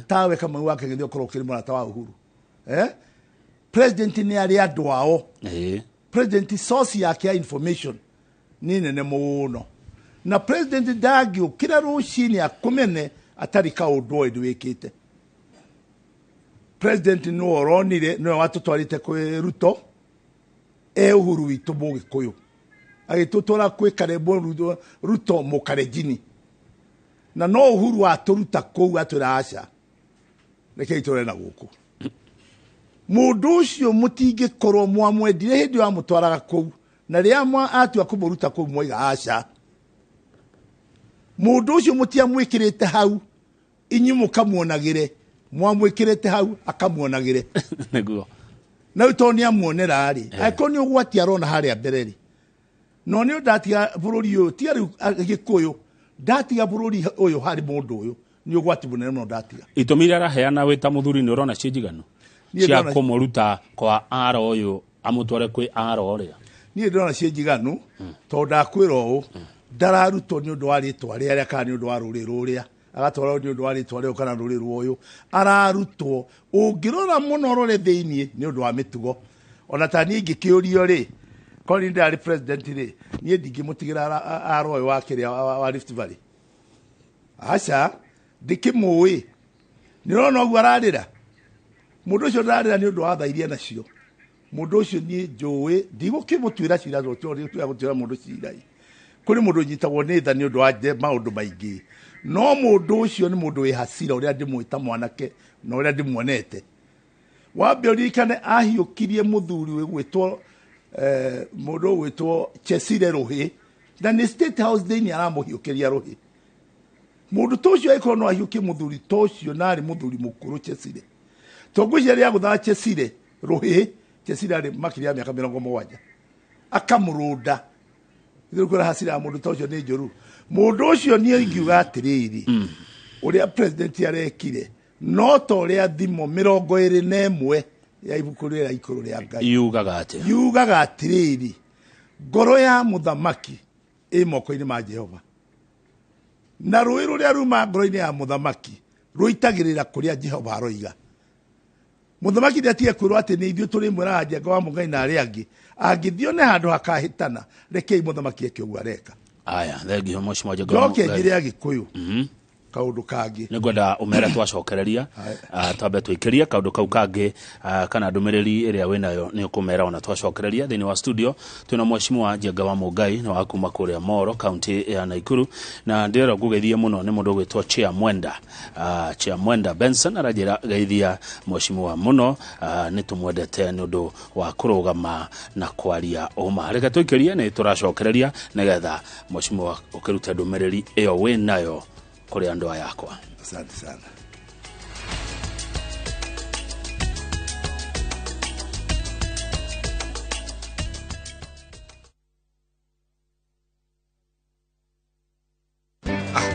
tawe Kamau wa Kĩng'ethĩ ũkorwo ũkĩrĩ mũrata wa Uhuru. President nĩ arĩ andũ ao. President source yake ya information nĩ nene mũno, na president ndangĩũkĩra rũcinĩ akũmene atarĩ kaũndũ oĩ ndwĩkĩte. President nĩwe ũronire, nĩwe watũtwarĩte kwĩ Ruto e Uhuru witũ Mũgĩkũyũ, agĩtũtwara kwĩ Karembo Ruto Mũkarenjini, na no Uhuru atũruta kũu atwĩra aca, rekei tũre na gũkũ. Mũndũ ũcio mũtingĩkorwo mwamwendire hĩndĩ ĩyo amũtwaraga kũu, na rĩrĩa atua kũmũruta kũu mwaiga aca. Mũndũ ũcio mũtiamwĩkĩrĩte hau, inyuĩ mũkamuonagĩre, mwamwĩkĩrĩte hau akamuonagĩre. Nĩguo. Na rĩu tondũ nĩamuonera rĩ, angĩkorwo nĩ ũgwati arona harĩa mbere rĩ, no nĩ ndatiga bũrũri ũyũ, tiga rĩu Gĩkũyũ, ndatiga bũrũri ũyũ harĩ mũndũ ũyũ, nĩ ũgwati mũnene mũno ndatiga. Itũmi iria araheana wĩ ta mũthuri nĩ ũrona ciĩ njiganu cia kũmũruta kwa aro ũyũ amũtware kwĩ aro ũrĩa? Niĩ ndĩrona ciĩ njiganu, tondũ ndakwĩra ũũ, ndararutwo nĩ ũndũ wa rĩtwa rĩarĩa kana nĩ ũndũ wa rũrĩrĩ rũrĩa, agatwarwo nĩ ũndũ wa rĩtwa rĩu kana rũrĩrĩ rũyũ, ararutwo. Ũngĩrora mũno ũrore thĩiniĩ nĩ ũndũ wa mĩtugo. Ona ta niĩ ingĩkĩũrio rĩ, korwo niĩ ndĩrarĩ president rĩ, niĩ ndingĩmũtigĩra aro ũyũ wa kĩrĩa wa Rift Valley. Aca, ndĩkĩmũĩ. Nĩ ũrona ũguo ararĩra? Mũndũ ũcio ndararĩra nĩ ũndũ wa tha iria nacio. Mũndũ ũcio niĩ njũĩ, ndigũkĩmũtuĩra cira, tondũ gũtuĩra mũndũ cira. Kũrĩ mũndũ ũnyitagwo nĩ tha nĩ ũndũ wa maũndũ maingĩ, no mũndũ ũcio nĩ mũndũ wĩ hasira, ũrĩa ndĩmwĩta mwanake na ũrĩa ndĩmuonete. Wambe ũririkane ahiũkirie mũthuri wĩgwĩtwo mũndũ ũgwĩtwo Chesire Rũhĩ, na nĩ State House thĩinĩ aramũhiũkĩria Rũhĩ. Mũndũ ta ũcio angĩkorwo no ahiũkie mũthuri ta ũcio, na arĩ mũthuri mũkũrũ Chesire, tondũ ngwĩciria rĩrĩa agũthaga Chesire Rũhĩ, Chesire arĩ makĩria ya mĩaka 70, akamũrũnda. Ithuĩ kwĩra hasira ya mũndũ ta ũcio nĩ njũru. Mũndũ ũcio niĩ ingiuga atĩrĩrĩ, ũrĩa president arekire no ta ũrĩa thimo 21 ya ibuku rĩrĩa ikũrũ rĩa Ngai yugaga atĩa? Yugaga atĩrĩrĩ, ngoro ya mũthamaki ĩ moko-inĩ ma Jehova, na rũĩ rũrĩa ruma ngoro-inĩ ya mũthamaki rũitagĩrĩra kũrĩa Jehova aroiga. Mũthamaki nĩatige kwĩrwo atĩ nĩ ithuĩ tũrĩmwĩraga Njenga wa Mũngai na arĩa angĩ, angĩthiĩ one handũ hakahĩtana, rekei mũthamaki eke ũguo areka. Aya, thengio Mheshimiwa Njenga wa Njoke Mũngai. njĩre Agĩkũyũ kaũndũ kangĩ. Nĩngwenda ũmere twacokereria, twambe tũikĩrie kaũndũ kau kangĩ, kana ndũmĩrĩri ĩrĩa wĩnayo nĩ ũkũmera ona twacokereria. Thĩinĩ wa studio twĩna Mheshimiwa Njenga wa Mũngai, nĩ wa kuma kũrĩa Moro, kaunti ya Nakuru, na ndĩrera ngũgeithie mũno nĩ mũndũ ũgwĩtwo Chair Mwenda. Chair Mwenda Benson aranjĩra geithia Mheshimiwa mũno, nĩ tũmwendete nĩ ũndũ wa kũrũgama na kwaria ũma. Reke tũikĩrie, nĩ tũracokereria nĩgetha Mheshimiwa ũkĩrute ndũmĩrĩri ĩyo wĩnayo kũrĩ andũ aya akwa. Asante sana.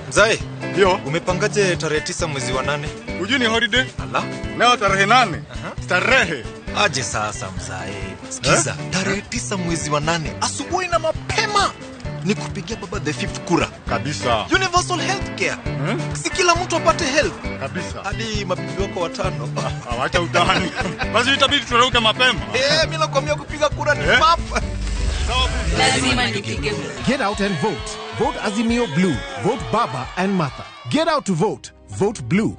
Mzae, Ndio. Umepangaje tarehe 9 mwezi wa 8? Hujui ni holiday? Ala. Leo tarehe 8. Starehe. Aje sasa mzae. Sikiza, tarehe 9 mwezi wa 8 asubuhi na mapema ni kupigia baba the 5th kura. Kabisa. Universal healthcare. Si kila mtu apate health. Kabisa. Hadi mabibi wako 5. Acha utani. Basi itabidi turauke mapema. Mimi nakwambia kupiga kura ni pap. Lazima nipige kura. Get out and vote. Vote Azimio Blue. Vote Baba and Martha. Get out to vote. Vote Blue.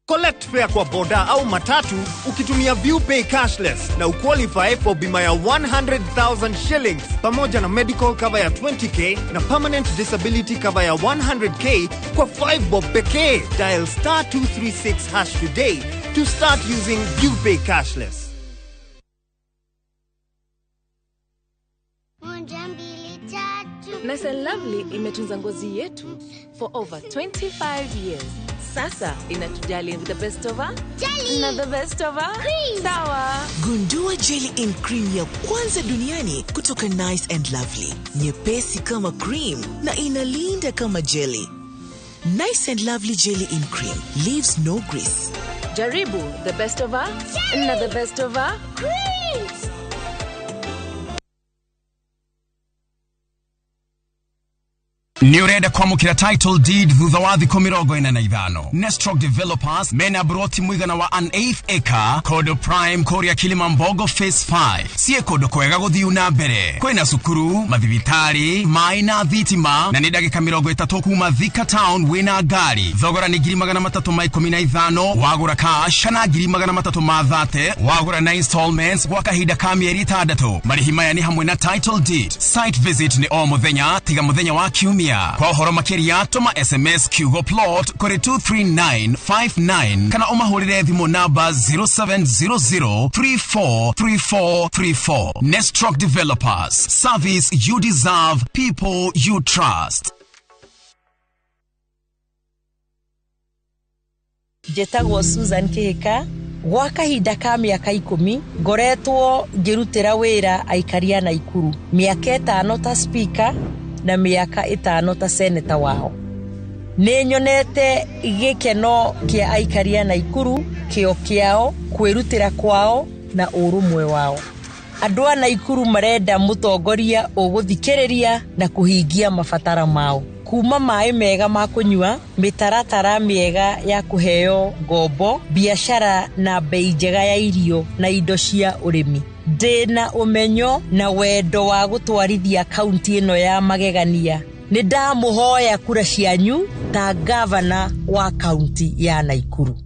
Collect fare kwa boda au matatu ukitumia ViewPay cashless na uqualify for bima ya 100,000 shillings pamoja na medical cover ya 20k na permanent disability cover ya 100k kwa 5 bob pekee. Dial star 236# today to start using ViewPay cashless. Nice and Lovely imetunza ngozi yetu for over 25 years. Sasa inatujali with the best of her, Jelly. Na the best of her, Cream. Sawa. Gundua Jelly in Cream ya kwanza duniani kutoka Nice and Lovely. Nyepesi kama cream na inalinda kama jelly. Nice and Lovely Jelly in Cream leaves no grease. Jaribu the best of her na the best of her creams. Nĩ ũrenda kwamũkĩra title deed thutha wa thikũ 45. Nestrock Developers mena broti mũigana wa an eighth acre kondo prime kũrĩa Kilimambogo phase 5. Ciĩ kũndũ kwega gũthiu na mbere, kwĩna cukuru, mathibitarĩ, maĩ na thitima, na nĩ ndagĩka 30 kuma Thika town wĩna ngari. Thogora nĩ 315,000 wagũra cash kana 330,000 wagũra na installments gwa kahinda ka mĩeri 6. Marĩhi maya nĩ hamwe na title deed. Site visit nĩ o mũthenya tiga mũthenya wa kiumia. Kwa ũhoro makĩria tũma SMS kiugo plot kũrĩ 23959 kana ũmahũrĩre thimũ namba 0700343434. Nestrock Developers, service you deserve, people you trust. Njĩtagwo Susan Kĩhĩka. Gwa kahinda ka mĩaka 10 ngoretwo ngĩrutĩra wĩra aikari a Naikuru, mĩaka 5 ta speaker na mĩaka 5 ta senator wao. Nĩ nyonete gĩkeno kĩa aikari a Naikuru, kĩo kĩao, kwĩrutĩra kwao na ũrũmwe wao. Andũ a Naikuru marenda mũtongoria ũgũthikĩrĩria na kũhingia mabatara mao, kuma maĩ mega ma kũnyua, mĩtaratara mĩega ya kũheo ngombo, biacara na bei njega ya irio na indo cia ũrĩmi. Ndĩna ũmenyo na wendo wa gũtwarithia kaunti ĩno ya magegania. Nĩ ndamũhoya kura cianyu ta gavana wa kaunti ya Naikuru.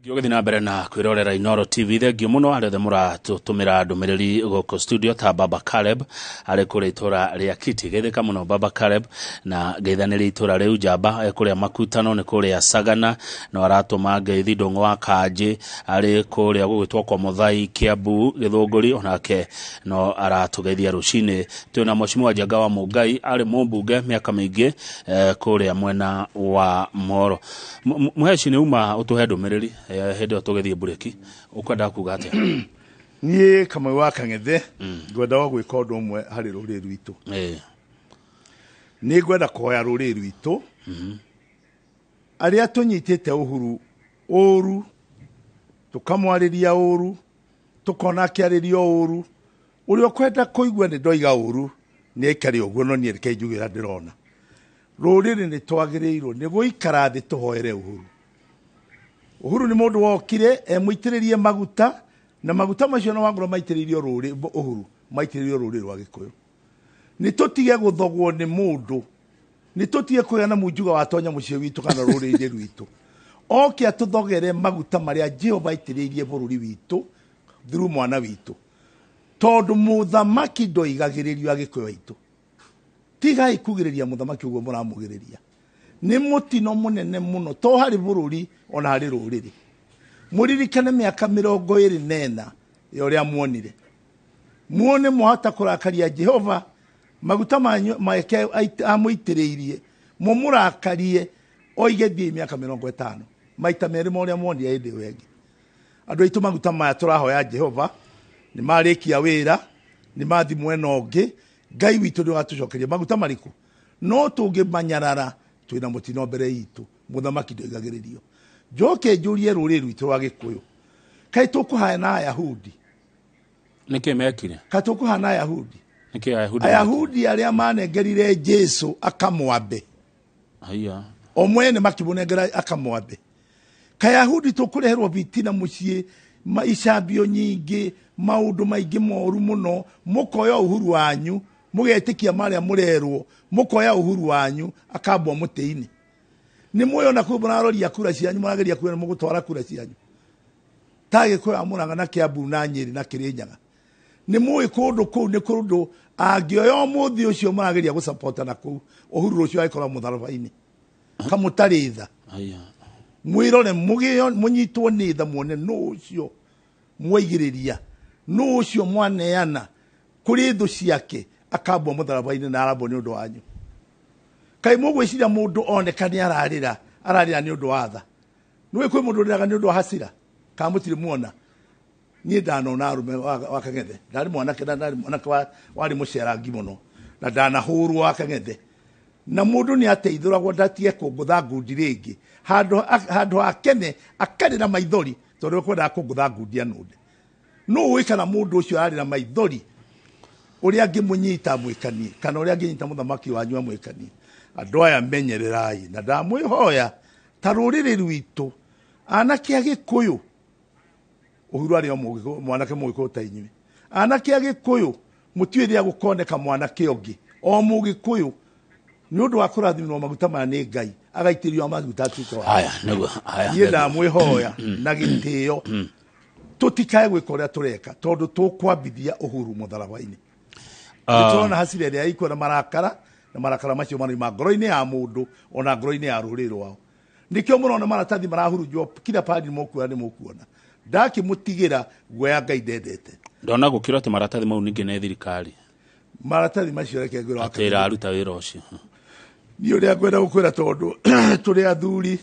Ũgĩthiĩ na mbere na kwĩrorera Inooro TV. Thengiũ mũno arĩa othe mũratũtũmĩra ndũmĩrĩri gũkũ studio ta Baba Caleb arĩ kũrĩa itũra rĩa Kiti. Geithĩka mũno Baba Caleb na ngeithanĩria itũra rĩu. Njamba kũrĩa Makutano nĩ kũrĩa Sagana, no aratũma ngeithi. Ndũng'ũ wa Kanjĩ arĩ kũrĩa gũgĩtwo kwa Mũthai Kiambu Gĩthũngũri, onake no aratũgeithia rũcinĩ. Twĩna Mheshimiwa Njenga wa Mũngai arĩ mũmbunge mĩaka mĩingĩ kũrĩa mwena wa Moro. Mũheci nĩ uma ũtũhe ndũmĩrĩri hĩndĩ ĩyo tũgĩthiĩ mburĩki, ũkwenda kuga atĩa? Niĩ Kamau wa Kang'ethe ngwenda o gwĩka ũndũ ũmwe harĩ rũrĩrĩ rwitũ. Nĩ ngwenda kũhoya rũrĩrĩ rwitũ arĩa tũnyitĩte Uhuru ũru, tũkamwarĩria ũru, tũkona akĩarĩrio ũru, ũrĩa ũkwenda kũigua nĩ ndoiga ũru nĩ aikare ũguo, no niĩ reke njuge ũrĩa ndĩrona. Rũrĩrĩ nĩ twagĩrĩirwo nĩ gũikara thĩ tũhoere Uhuru. Uhuru nĩ mũndũ wokire emũitĩrĩrie maguta, na maguta macio no wangũra maitĩrĩirio rũrĩ Uhuru, maitĩrĩirio rũrĩrĩ rwa Gĩkũyũ. Nĩ tũtige gũthogwo nĩ mũndũ, nĩ tũtige kũgĩa na munjuga watonya mũciĩ witũ kana rũrĩrĩ rwitũ. Oke atũthogere maguta marĩa Jehova aitĩrĩirie bũrũri witũ through mwana witũ, tondũ mũthamaki ndoigagĩrĩrio Agĩkũyũ aitũ. Tigai kugĩrĩria mũthamaki ũguo mũramugĩrĩria, nĩ mũtino mũnene mũno to harĩ bũrũri ona harĩ rũrĩrĩ. Mũririkane mĩaka 24 ya ũrĩa muonire, muone mwahota kũrakaria Jehova, maguta make amũitĩrĩirie mũmũrakarie oige thiĩ mĩaka 50 maita merĩ ma ũrĩa muonire hĩndĩ ĩyo ĩngĩ. Andũ aitũ maguta maya tũrahoya Jehova nĩ marĩkia wĩra, nĩ mathi mwena ũngĩ, Ngai witũ nĩ ũgatũcokeria maguta marĩkũ. No tũngĩmanyarara twĩna mũtino mbere itũ, mũthamaki ndoigagĩrĩrio. Njoke njũrie rũrĩrĩ rwitũ rwa Gĩkũyũ, kaĩ tũkũhana Ayahudi? Nĩkĩ mekire? Kaĩ tũkũhana Ayahudi? Nĩkĩ Ayahudi? Ayahudi arĩa manengerire Jesu akamwambe, haiya, o mwene makĩmũnengera akamwambe. Kayahudi tũkũreherwo bitina mũciĩ, icambio nyingĩ, maũndũ maingĩ moru mũno, mũkoya uhuru wanyu, mũgetĩkia marĩa mũrerwo, mũkoya uhuru wanyu akambwo mũtĩ-inĩ. Nĩ muoyona kũu mũraroria kura cianyu, mũrageria kuona mũgũtwara kura cianyu ta Gĩkũyũ a Mũrang'a na Kĩambu na Nyĩrĩ na Kĩrĩnyaga. Nĩ mũĩ kũndũ kũu nĩ kũndũ angĩoya ũmũthĩ ũcio mũrageria gũcapota na kũu, Uhuru rũciũ agĩkorwo mũtharaba-inĩ kamũtarĩ tha. Mwĩrore mũnyitwo nĩ tha, muone nũ ũcio mwaigĩrĩria, nũ ũcio mwaneana kũrĩ thũ ciake akambwo mũtharaba-inĩ na arambwo nĩ ũndũ wanyu. Kaĩ mũgwĩciria mũndũ oneka nĩ ararĩra, ararĩra nĩ ũndũ wa tha? Nĩũĩ kwĩ mũndũ ũrĩraga nĩ ũndũ wa hasira? Kana mũtirĩ muona? Niĩ ndanona arũme wa Kang'ethe, ndarĩ mwanake, na ndarĩ mwanake warĩ mũcerangi mũno, na ndanahũrwo wa Kang'ethe. Na mũndũ nĩ ateithũragwo ndatige kũngũtha ngundi rĩngĩ. Handũ hakene akarĩra maithori tondũ ekwendaga kũngũtha ngundi anũnde. No ũĩ kana mũndũ ũcio ararĩra maithori ũrĩa angĩmũnyita amwĩkanie, kana ũrĩa angĩnyita mũthamaki wanyu amwĩkanie. Andũ aya menyererai, na ndamwĩhoya ta rũrĩrĩ rwitũ, anake a Gĩkũyũ, Uhuru arĩ o mwanake mũgĩkũyũ ta inyuĩ. Anake a Gĩkũyũ, mũtiũĩ rĩrĩa gũkoneka mwanake ũngĩ, o mũgĩkũyũ, nĩ ũndũ wa kũrathimwo maguta maya nĩ Ngai, agaitĩrĩrio maguta atuĩke wa. Haya, nĩguo, haya. Niĩ ndamwĩhoya na gĩtĩo, tũtikae gwĩka ũrĩa tũreka, tondũ tũkwambithia Uhuru mũtharaba-inĩ. Nĩtũrona hasira ĩrĩa ĩkuo na marakara, na marakara macio marauma ngoro-inĩ ya mũndũ, ona ngoro-inĩ ya rũrĩrĩ rwao. Nĩkĩo mũrona maratathi marahurunjwo kila pahali, nĩmũkuona, nĩmũkuona. Ndakĩmũtigĩra guoya Ngai ndendete. Ndona gũkĩrwo atĩ maratathi mau ningĩ nĩ thirikari. Maratathi macio reke ngwĩre wa Atĩ ĩraruta wĩra ũcio. Niĩ ũrĩa ngwenda gũkwĩra tondũ tũrĩ athuri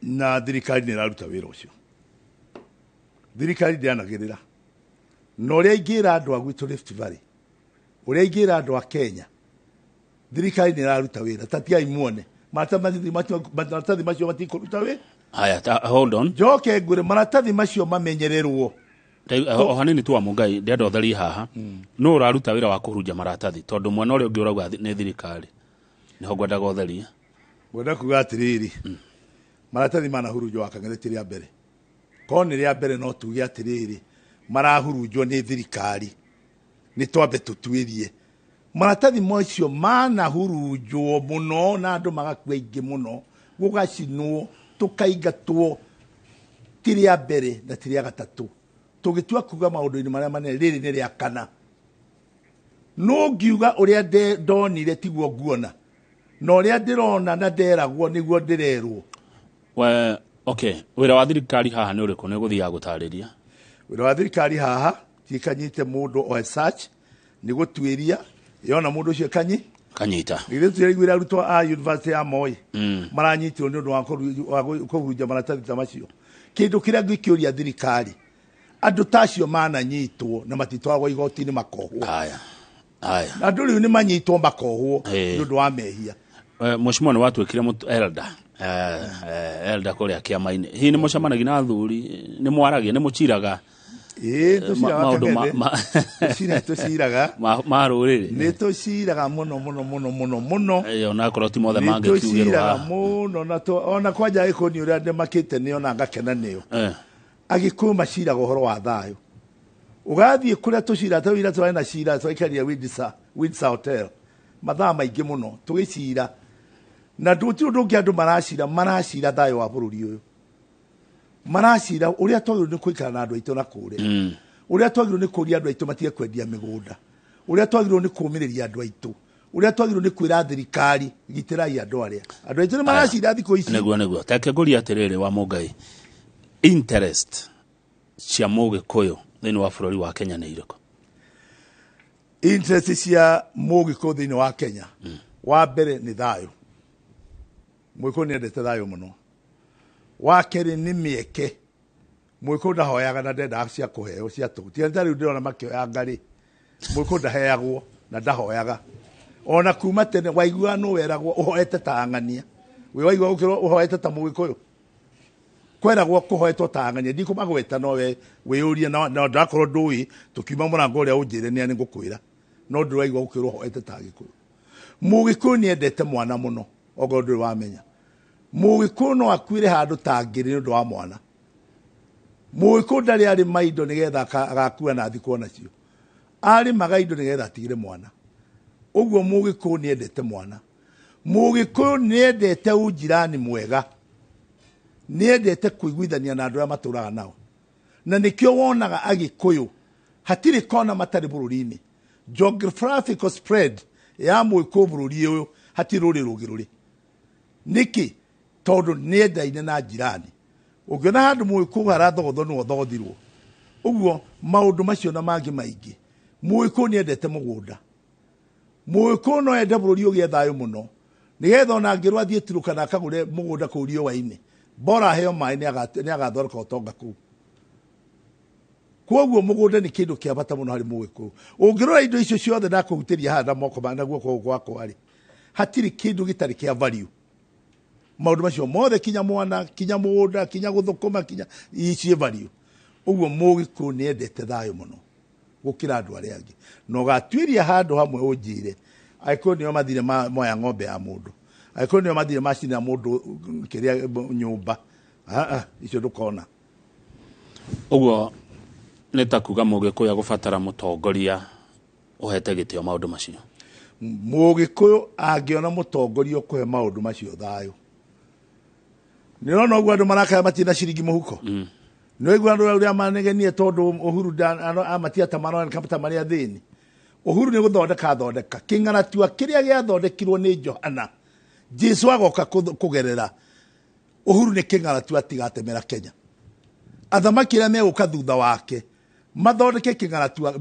na thirikari nĩ ĩraruta wĩra ũcio. Thirikari ndĩanagĩrĩra. Na ũrĩa ingĩra andũ a gwitũ Rift Valley, ũrĩa ingĩra andũ a Kenya, thirikari nĩ ĩraruta wĩra. Ta tigai muone. Maratathi macio matikũruta wĩra. Haya, hold on. Njoke ngwĩre maratathi macio mamenyererwo. O hanini tu wa Mũngai, ndĩrenda ũtherie haha. Nũ ũraruta wĩra wa kũhurunja maratathi? Tondũ mwena ũrĩa ũngĩ ũrauga nĩ thirikari. Nĩho ngwendaga ũtherie. Ngwenda kuga atĩrĩrĩ, maratathi manahurunjwo wa Kang'ethe ti rĩa mbere. Korwo nĩ rĩa mbere no tuge atĩrĩrĩ, marahurunjwo nĩ thirikari. Nĩ twambe tũtuĩrie. Maratathi macio manahurunjwo mũno na andũ magakua aingĩ mũno, gũgacinwo, tũkaingatwo, ti rĩa mbere na ti rĩa gatatũ. Tũgĩtua kuga maũndũ-inĩ marĩa manene, rĩrĩ nĩ rĩa kana. No ngiuga ũrĩa ndonire tiguo nguona, na ũrĩa ndĩrona na nderagwo nĩguo ndĩrerwo. Okay, wĩra wa thirikari haha nĩ ũrĩkũ? Nĩ gũthiaga gũtarĩria. Wĩra wa thirikari haha ti kanyite mũndũ o search, nĩ gũtuĩria yona mũndũ ũcio kanyita. Githĩ tũraiguĩra arutwo a university ya Moi maranyitirwo nĩ ũndũ wa kũhurunja maratathi ta macio. Kĩndũ kĩrĩa ngĩkĩũria thirikari, andũ ta acio mananyitwo na matitwaragwo igoti-inĩ makohwo. Haya. Haya. Andũ rĩu nĩ manyitwo makohwo nĩ ũndũ wa mehia. Mheshimiwa nĩ watuĩkire elder. Elder kũrĩa kĩama-inĩ. Hihi nĩ mũcemanagia na athuri, nĩ mwaragia, nĩ mũciraga? Tũciraga. Tũciraga. Ma rũrĩrĩ. Nĩ tũciraga mũno mũno mũno mũno mũno. Onakorwo ti mothe mangĩkiugĩrwo. Nĩ tũciraga mũno na ona kwanja Agĩkũyũ nĩ ũrĩa ndĩmakĩte nĩo na ngakena nĩo. Agĩkũyũ maciraga ũhoro wa thayũ. Ũgathiĩ kũrĩa tũcira, ta ũrĩa tũrarĩ na cira, twaikarire Windsor Hotel mathaa maingĩ mũno tũgĩcira. Na gũtirĩ ũndũ ũngĩ andũ maracira, maracira thayũ wa bũrũri ũyũ. Maracira ũrĩa twagĩrĩirwo nĩ gũikara na andũ aitũ na kũrĩa. Ũrĩa twagĩrĩirwo nĩ kũria andũ aitũ matige kwendia mĩgũnda. Ũrĩa twagĩrĩirwo nĩ kũũmĩrĩria andũ aitũ. Ũrĩa twagĩrĩirwo nĩ kwĩra thirikari gitĩrai andũ arĩa. Andũ aitũ nĩ maracira thikũ ici. Nĩguo, nĩguo. Take ngũrie atĩrĩrĩ wa Mũngai. Interest cia Mũgĩkũyũ thĩinĩ wa bũrũri wa Kenya nĩ irĩkũ? Interest cia Mũgĩkũyũ thĩinĩ wa Kenya, wa mbere nĩ thayũ. Mũgĩkũyũ nĩ endete thayũ mũno. Wa kerĩ nĩ mĩeke. Mũgĩkũyũ ndahoyaga na ndendaga cia kũheo cia tũhũ. Tiga ta rĩu ndĩrona makĩoya ngarĩ. Mũgĩkũyũ ndaheagwo na ndahoyaga. Ona kuma tene waigua nũ weragwo ũhoete ta ang'ania. Wĩ waigua gũkĩrwo ũhoete ta Mũgĩkũyũ? Kweragwo kũhoetwo ta ang'ania. Ndikũmagweta no we wĩyũrie na ndakorwo ndũĩ tũkiuma mũrango ũrĩa ũnjĩre nĩ ngũkwĩra. No ndĩraigua gũkĩrwo ũhoete ta Gĩkũyũ. Mũgĩkũyũ nĩ endete mwana mũno, okorwo ndũrĩ wamenya. Mũgĩkũyũ no akuĩre handũ ta ngĩrĩ nĩ ũndũ wa mwana. Mũgĩkũyũ ndarĩ arĩma indo nĩgetha agakua na athikwo nacio. Arĩmaga indo nĩgetha atigĩre mwana. Ũguo Mũgĩkũyũ nĩ endete mwana. Mũgĩkũyũ nĩ endete ũnjirani mwega. Nĩ endete kũiguithania na andũ arĩa matũraga nao. Na nĩkĩo wonaga Agĩkũyũ hatirĩ kona matarĩ bũrũri-inĩ. Geographical spread ya Mũgĩkũyũ bũrũri ũyũ hatirĩ rũrĩrĩ rũngĩ rũrĩ. Nĩkĩ? Tondũ nĩ endaine na njirani. Ũngĩona handũ Mũgĩkũyũ harathogothwo nĩwe ũthogothirwo. Ũguo maũndũ macio na mangĩ maingĩ. Mũgĩkũyũ nĩ endete mũgũnda. Mũgĩkũyũ no ende bũrũri ũgĩe thayũ mũno nĩgetha ona angĩrwo athiĩ Turukana akagũre mũgũnda kũu riũa-inĩ, bora aheo maĩ nĩ agathondeka ũtonga kũu. Koguo mũgũnda nĩ kĩndũ kĩa bata mũno harĩ mũgĩkũyũ. Ũngĩrora indo icio ciothe ndakũhutĩria haha na moko na guoko gwakwa rĩ, hatirĩ kĩndũ gĩtarĩ kĩa value. Maũndũ macio mothe, kinya mwana, kinya mũgũnda, kinya gũthũkũma, kinya ciĩ value. Ũguo mũgĩkũyũ nĩ endete thayũ mũno gũkĩra andũ arĩa angĩ. Na ũgatuĩria handũ hamwe ũnjĩre, angĩkorwo nĩo mathire moya ng'ombe ya mũndũ, angĩkorwo nĩo mathire macina mũndũ kĩrĩa nyũmba, icio ndũkona. Ũguo nĩ ta kuga mũgĩkũyũ agũbatara mũtongoria ũhete gĩtĩo maũndũ macio. Mũgĩkũyũ angĩona mũtongoria ũkũhe maũndũ macio thayũ. Nĩ ũrona ũguo andũ marakaya matirĩ na ciringi mũhuko. Nĩ waigua andũ ũrĩa manegenie tondũ Uhuru amatia ta maroneka ta marĩ athĩni. Uhuru nĩ gũthondeka athondeka kĩng'aratua kĩrĩa gĩathondekirwo nĩ Johana, Jesu agoka kũgerera Uhuru nĩ kĩng'aratua atigatemera Kenya. Athamaki arĩa megũka thutha wake mathondeke kĩng'aratua,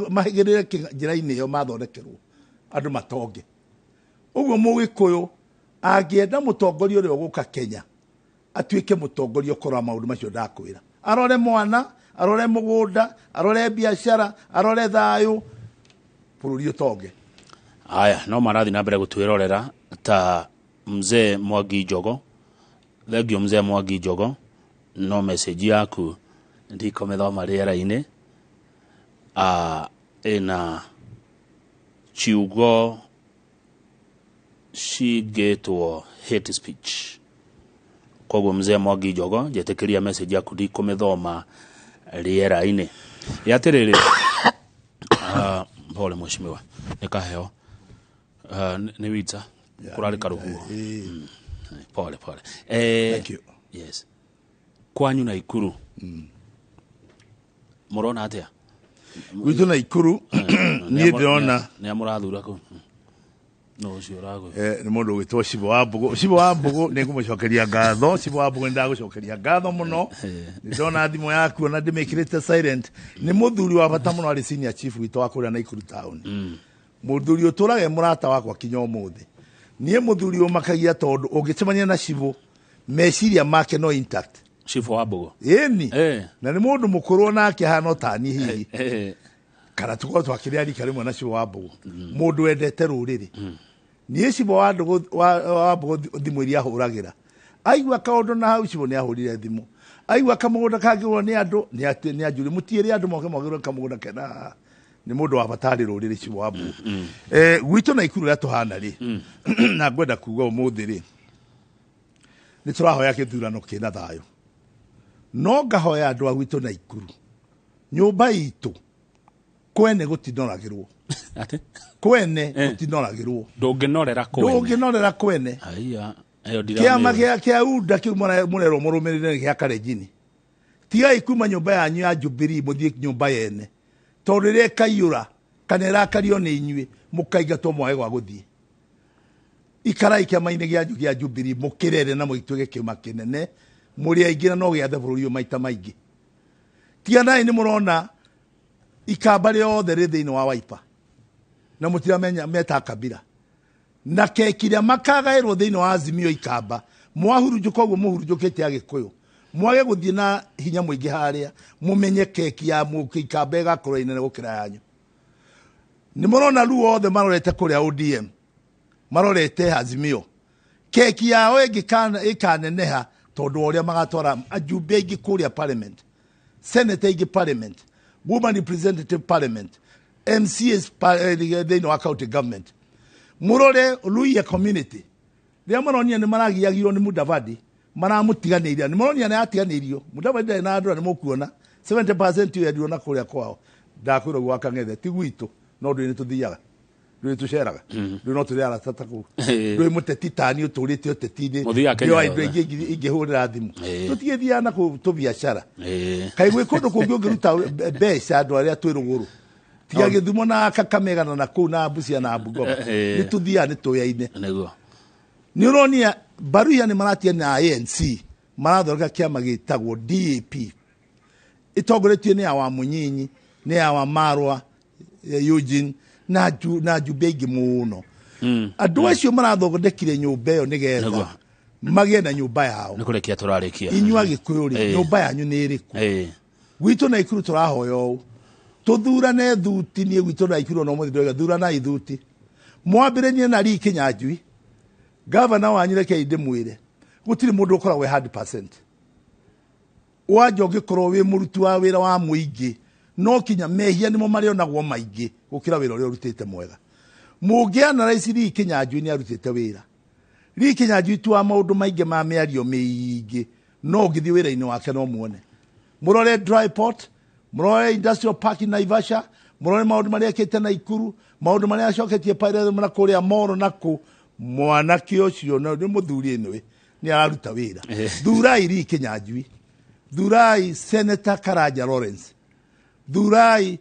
mahĩgĩrĩre njĩra-inĩ ĩyo mathondekerwo andũ matonge. Ũguo mũgĩkũyũ angĩenda mũtongoria ũrĩa ũgũka Kenya atuĩke mũtongoria ũkũrora maũndũ macio ndakwĩra, arore mwana, arore mũgũnda, arore biacara, arore thayũ, bũrũri ũtonge. Aya no marathi na mbere gũtwĩrorera ta mzee Mwangi Njogo. Thengio mzee Mwangi Njogo, no message yaku ndikũmĩthoma rĩera-inĩ. Ĩna ciugo cingĩtwo hate speech. Koguo mzee Mwangi Njogo, njetĩkĩria message yaku ndikũmĩthoma rĩera-inĩ. Ya atĩrĩrĩ, pole mheshimiwa, nĩ kaheo. Nĩ wita kũrarĩ karũhuho. Pole pole. Thank you. Yes. Kwanyu Naikuru mũrona atĩa? Gwitũ Naikuru niĩ ndĩrona nĩ amũrathura kũu. No ũcio ũragũ. Nĩ mũndũ ũgwĩtwo Cibo wa Mbũgũ. Cibo wa Mbũgũ nĩ ngũmũcokeria ngatho. Cibo wa Mbũgũ nĩ ndagũcokeria ngatho mũno. Nĩ ndona thimũ yaku ona ndĩmĩkĩrĩte silent. Nĩ mũthuri wa bata mũno arĩ senior chief witũ wa kũrĩa Naikuru town. Mũthuri ũtũraga e mũrata wakwa kinya ũmũthĩ. Niĩ mũthuri ũmakagia tondũ ũngĩcemania na Cibo meciria make no intact. Cibo wa Mbũgũ. Ĩni. Na nĩ mũndũ mũkũrũ onake ahana o tani hihi. Kana tũkorwo twakĩrĩa rika rĩmwe na Cibo wa Mbũgũ. Mũndũ wendete rũrĩrĩ. Niĩ Cibo wa Mbũgũ thimũ iria ahũragĩra. Aigua kaũndũ na hau Cibo nĩ ahũrire thimũ. Aigua kamũgũnda kangĩgũrwo nĩ andũ, nĩ anjũrie mũtiĩre andũ moke magũre kamũgũnda kena haha. Nĩ mũndũ wa bata harĩ rũrĩrĩ Cibo wa Mbũgũ. Gwitũ Naikuru ũrĩa tũhana rĩ, na ngwenda kuga ũmũthĩ rĩ, nĩ tũrahoya gĩthurano kĩna thayũ. No ngahoya andũ a gwitũ Naikuru, nyũmba itũ kwene gũtinoragĩrwo. Atĩ? Kwene gũtinoragĩrwo. Ndũngĩnorera kwene. Ndũngĩnorera kwene. Haiya, ĩyo Kĩama ndiramĩũĩ. kĩa UDA kĩu mũrerwo mũrũmĩrĩre gĩa Kalenjin. Tigai kuma nyũmba yanyu ya Jubilee mũthiĩ nyũmba yene. Tondũ rĩrĩa ĩkaiyũra kana ĩrakario nĩ inyuĩ mũkaingatwo mwage gwa gũthiĩ. Ikarai kĩama-inĩ gĩanyu kĩa Jubilee mũkĩrere na mũgĩtuĩke kĩama kĩnene, mũrĩ aingĩ na no gĩathe bũrũri ũyũ maita maingĩ. Tiganai nĩ mũrona ikamba rĩothe rĩ thĩinĩ wa Wiper na mũtiramenya meta kabira na keki iria makagaĩrwo thĩinĩ wa Azimio ikamba mwahurunjũka ũguo mũhurunjũkĩte Agĩkũyũ mwage gũthiĩ na hinya mũingĩ harĩa mũmenye keki ya ikamba ĩgakorwo ĩnene gũkĩra yanyu. Nĩ mũrona Luo othe marorete kũrĩa ODM, marorete Azimio, keki yao ĩkaneneha tondũ wa ũrĩa magatwara ajumbe aingĩ kũrĩa parliament, senator aingĩ parliament, woman representative parliament, MCAs thĩinĩ wa county government. Mũrore Luhya community rĩrĩa maronire nĩ maragiagirwo nĩ Mudavadi, maramũtiganĩirie, nĩ maronire nĩ atiganĩirio. Mudavadi ndarĩ na andũ na nĩ mũkuona 70% ĩyo yendirwo na kũrĩa kwao. Ndakwĩrwo gwa Kang'ethe ti gwitũ, no ndũĩ nĩ tũthiaga, ndũĩ tũceraga, ndũĩ no tũrĩ arata ta kũu, ndũĩ mũteti tani ũtũrĩte ũteti-inĩ, Mũthiaga Kenya ndũĩ andũ yothe. aingĩ ingĩhũrĩra thimũ. Tũtigĩthiaga na kũu tũbiacara. Ĩĩ. Kaĩ gwĩ kũndũ kũngĩ ũngĩruta mbeca andũ arĩa twĩ rũgũrũ, tiga Gĩthumo na Kakamega na kũu na Busia na Bungoma, nĩ tũthiaga nĩ tũyaine. Nĩguo. Nĩ ũronia Baruya nĩ maratia na ANC, marathondeka kĩama gĩtagwo DAP, ĩtongoretio nĩ Awa Mũnyinyi, nĩ Awa Marwa, Eugene, Na njumbe aingĩ mũno. Andũ acio marathondekire nyũmba ĩyo nĩgetha magĩe na nyũmba yao. Nĩ kũrĩkia tũrarĩkia. Inyuĩ Agĩkũyũ rĩ, nyũmba yanyu nĩ ĩrĩkũ? Gwitũ Naikuru tũrahoya ũũ. Tũthurane thuti, niĩ gwitũ Naikuru no mũthĩ ndoiga thuranai thuti. Mwambĩrĩrie na Lee Kinyanjui. Gavana wanyu rekei ndĩmwĩre. Gũtirĩ mũndũ ũkoragwo 100%. Wanja ũngĩkorwo wĩ mũruti wa wĩra wa mũingĩ, no kinya mehia nĩmo marĩonagwo maingĩ gũkĩra wĩra ũrĩa ũrutĩte mwega. Mũngĩ analyze Lee Kinyanjui nĩ arutĩte wĩra. Lee Kinyanjui tu wa maũndũ maingĩ ma mĩario mĩingĩ, no ũngĩthiĩ wĩra-inĩ wake no muone. Mũrore Dry Port, mũrore Industrial Park in Naivasha, mũrore maũndũ marĩa ekĩte Naikuru, maũndũ marĩa acoketie Pirates na kũrĩa Moro na kũ, mwanake ũcio nĩ mũthuri anyway, nĩ araruta wĩra. Thurai Lee Kinyanjui, thurai Senator Karanja Lawrence, thurai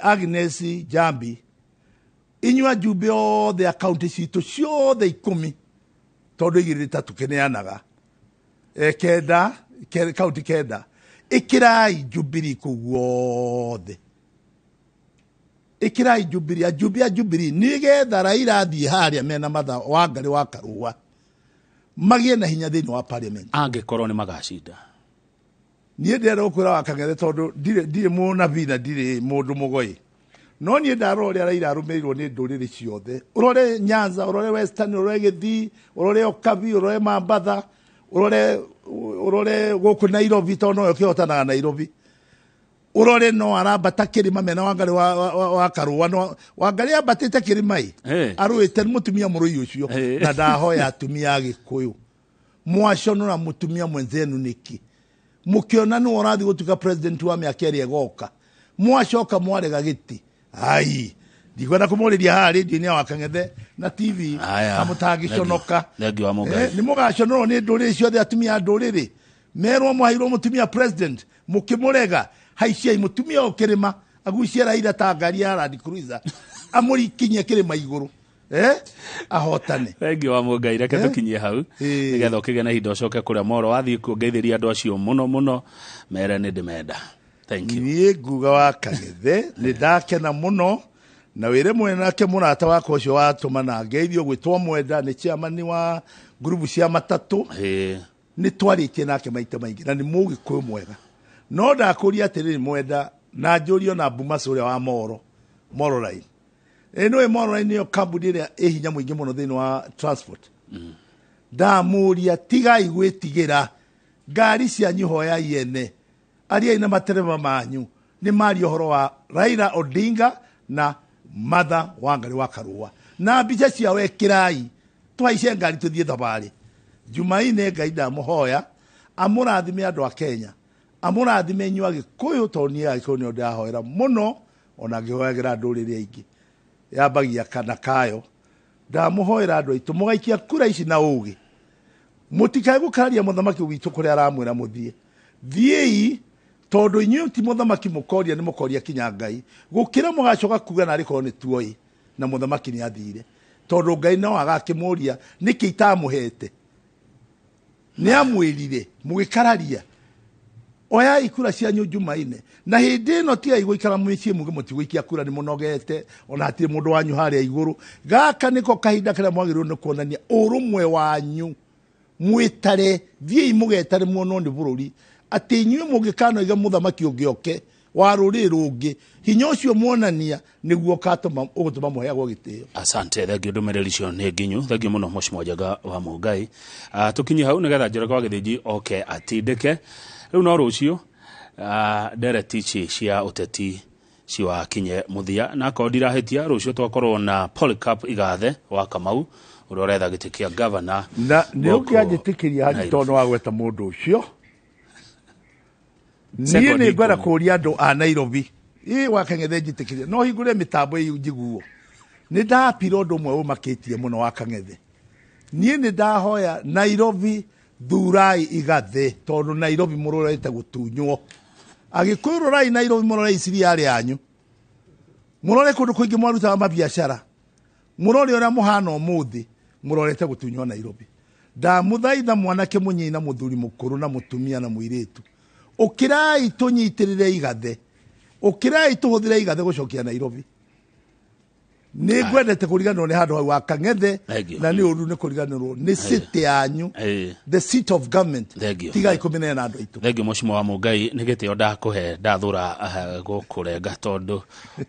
Agnes Jambi, inyuĩ ajumbe othe a kaunti citũ ciothe 10 tondũ igĩrĩ ta tũkĩneanaga kenda kaunti kenda, ĩkĩrai Jubilee kũu guothe, ĩkĩrai Jubilee, ajumbe a Jubilee nĩgetha Raila athiĩ harĩa mena Martha Wangari wa Karua magĩe na hinya thĩinĩ wa parliament. Angĩkorwo nĩ magacinda. Niĩ ndĩrenda gũkwĩra wa Kang'ethe tondũ ndirĩ mũnabii na ndirĩ mũndũ mũgoi. No niĩ ndarora ũrĩa Raila arũmĩrĩirwo nĩ ndũrĩrĩ ciothe. Ũrore Nyanza, ũrore Western, ũrore Gĩthii, ũrore Okabi, ũrore Mambatha, ũrore gũkũ Nairobi tondũ noyo kĩhotanaga Nairobi. Ũrore no arambata kĩrĩma mena Wangari wa Karua, no Wangari ambatĩte kĩrĩma ĩ arũĩte nĩ mũtumia mũrũi ũcio. Na ndahoya atumia a Gĩkũyũ, mwaconora mũtumia mwenzenu nĩkĩ? Mũkĩona nĩwe ũrathiĩ gũtuĩka president wa mĩaka ĩrĩa ĩgoka, mwacoka mwarega gĩtĩ. Ai, ndikwenda kũmũrĩria haha rĩndiũ-inĩ ya Wakang'ethe na TV na mũtangĩconoka. Nĩ mũgaconorwo nĩ ndũrĩrĩ ciothe, atumia a ndũrĩrĩ merwo mwaheirwo mũtumia president mũkĩmũrega. Haiciai mũtumia ũyũ kĩrĩma, agucie Raila ta ngari ya Land Cruiser, amũrikinyie kĩrĩma igũrũ, ahotane. Thengiũ wa Mũngai, reke tũkinyie hau nĩgetha ũkĩgĩe na ihinda ũcoke kũrĩa Moro. Wathiĩ kuo ngeithĩria andũ acio mũno mũno, mere nĩ ndĩmenda. Thank you. Niĩ nguga wa Kang'ethe nĩ ndakena mũno na wĩre mwenake mũrata wakwa ũcio watũma na ngeithio gwĩtwo Mwenda, nĩ chairman wa ngurubu cia matatũ. Nĩ twarĩtie nake maita maingĩ na nĩ mũgĩkũyũ mwega. No ndakũria atĩrĩrĩ Mwenda, na njũrio na Bumaso ũrĩa wa Moro, Moro Line. Ĩno Moro Line nĩyo kambuni ĩrĩa ĩ hinya mũingĩ mũno thĩinĩ wa transport. Ndamũria tigai gwĩtigĩra, ngari cianyu hoyai ene, ariai na matereba manyu, nĩ maria ũhoro wa Raila Odinga na Martha Wangari wa Karua na mbica ciao ĩkĩrai, twaice ngari tũthiĩ thabarĩ. Jumaine Ngai ndamũhoya amũrathime andũ a Kenya, amũrathime inyuĩ Agĩkũyũ, tondũ niĩ Agĩkũyũ nĩo ndĩrahoera mũno, ona ngĩhoyagĩra ndũrĩrĩ aingĩ yambagia kana kayo. Ndamũhoera andũ aitũ mũgaikia kura ici na ũgĩ, mũtikae gũkararia mũthamaki witũ kũrĩa aramwĩra mũthiĩ. Thiĩi, tondũ inyuĩ ti mũthamaki mũkoria, nĩ mũkoria kinya Ngai, gũkĩra mũgacoka kuga narĩ korwo nĩ tuoĩ na mũthamaki nĩ athire, tondũ Ngai no agakĩmũria nĩkĩ itamũhete. Nĩ amwĩrire mũgĩkararia, oyai kura cianyu Jumaine, na hĩndĩ ĩno tigai gũikara mĩciĩ muge mũtigũikia kura, nĩ mũnogete, ona hatirĩ mũndũ wanyu harĩa igũrũ. Gaka nĩko kahinda karĩa mwagĩrĩirwo nĩ kuonania ũrũmwe wanyu. Mwĩtare, thiĩi mũgetare muonwo nĩ bũrũri atĩ inyuĩ mũngĩkanoiga mũthamaki ũngĩ oke wa rũrĩrĩ rũngĩ, hinya ũcio muonania nĩguo ũgũtũma mũheagwo gĩtĩo. Asante, thengio ndũmĩrĩri icio nĩ nginyu. Thengio mũno Mheshimiwa Njenga wa Mũngai. Tũkinye hau nĩgetha Njoroge wa Gĩthĩnji oke atindĩke. Rĩu no rũciũ ndereti ici cia ũteti ciwakinye mũthia, na akorwo ndirahĩtia rũciũ twakorwo na Polycarp Igathe wa Kamau ũrĩa ũretha gĩtĩ kĩa gavana. Na nĩ ũngĩanjĩtĩkĩria Haji, tondũ nĩ wagweta mũndũ ũcio, niĩ nĩ ngwenda kũria andũ a Nairobi, ĩ wa Kang'ethe njĩtĩkĩria, no hingũre mĩtambo ĩyo njiguo. Nĩ ndapira ũndũ ũmwe ũmakĩtie mũno wa Kang'ethe. Niĩ nĩ ndahoya Nairobi thurai Igathe, tondũ Nairobi mũrorete gũtunywo. Agĩkũyũ rorai Nairobi, mũrore Isiriarĩ yanyu, mũrore kũndũ kũingĩ mwarutaga mabiacara, mũrore ũrĩa mũhana ũmũthĩ, mũrorete gũtunywo Nairobi. Ndamũthaitha mwanake mũnyinyi na mũthuri mũkũrũ na mũtumia na mũirĩtu, ũkĩrai tũnyitĩrĩre Igathe, ũkĩrai tũhũthĩre Igathe gũcokia Nairobi. Nĩ ngwendete kũriganĩrwo nĩ handũ hau wa Kang'ethe. Thank you. Na nĩ ũru nĩ kũriganĩrwo nĩ city yanyu, the seat of government. Thank you. Tigai kũmĩneana andũ aitũ. Thengiũ, mũcimo wa Mũngai, nĩ gĩtĩo ndakũhe. Ndathũra gũkũrenga tondũ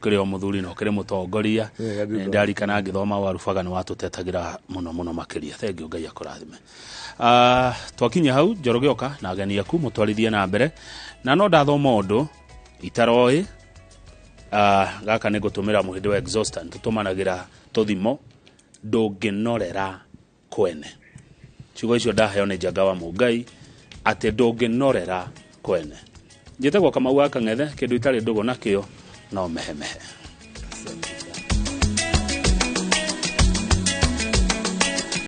kĩrĩ o mũthuri na ũkĩrĩ mũtongoria. Wega, nĩ ũndũ. Ndarikana ngĩthoma warubaga nĩ watũtetagĩra mũno mũno makĩria. Thengiũ, Ngai akũrathime. Twakinya hau, Njoroge oka na ageni aku mũtwarithie na mbere, na no ndathoma ũndũ itaroĩ. Gaka nĩ ngũtũmĩra mũhĩndĩ wa exhauster, tũtũmanagĩra tũthimo ndũngĩnorera kwene. Ciugo icio ndaheo nĩ Njanga wa Mũngai atĩ ndũngĩnorera kwene. Njĩtagwo Kamau wa Kang'ethe, kĩndũ itarĩ ndũgũ nakĩo no mehemehe.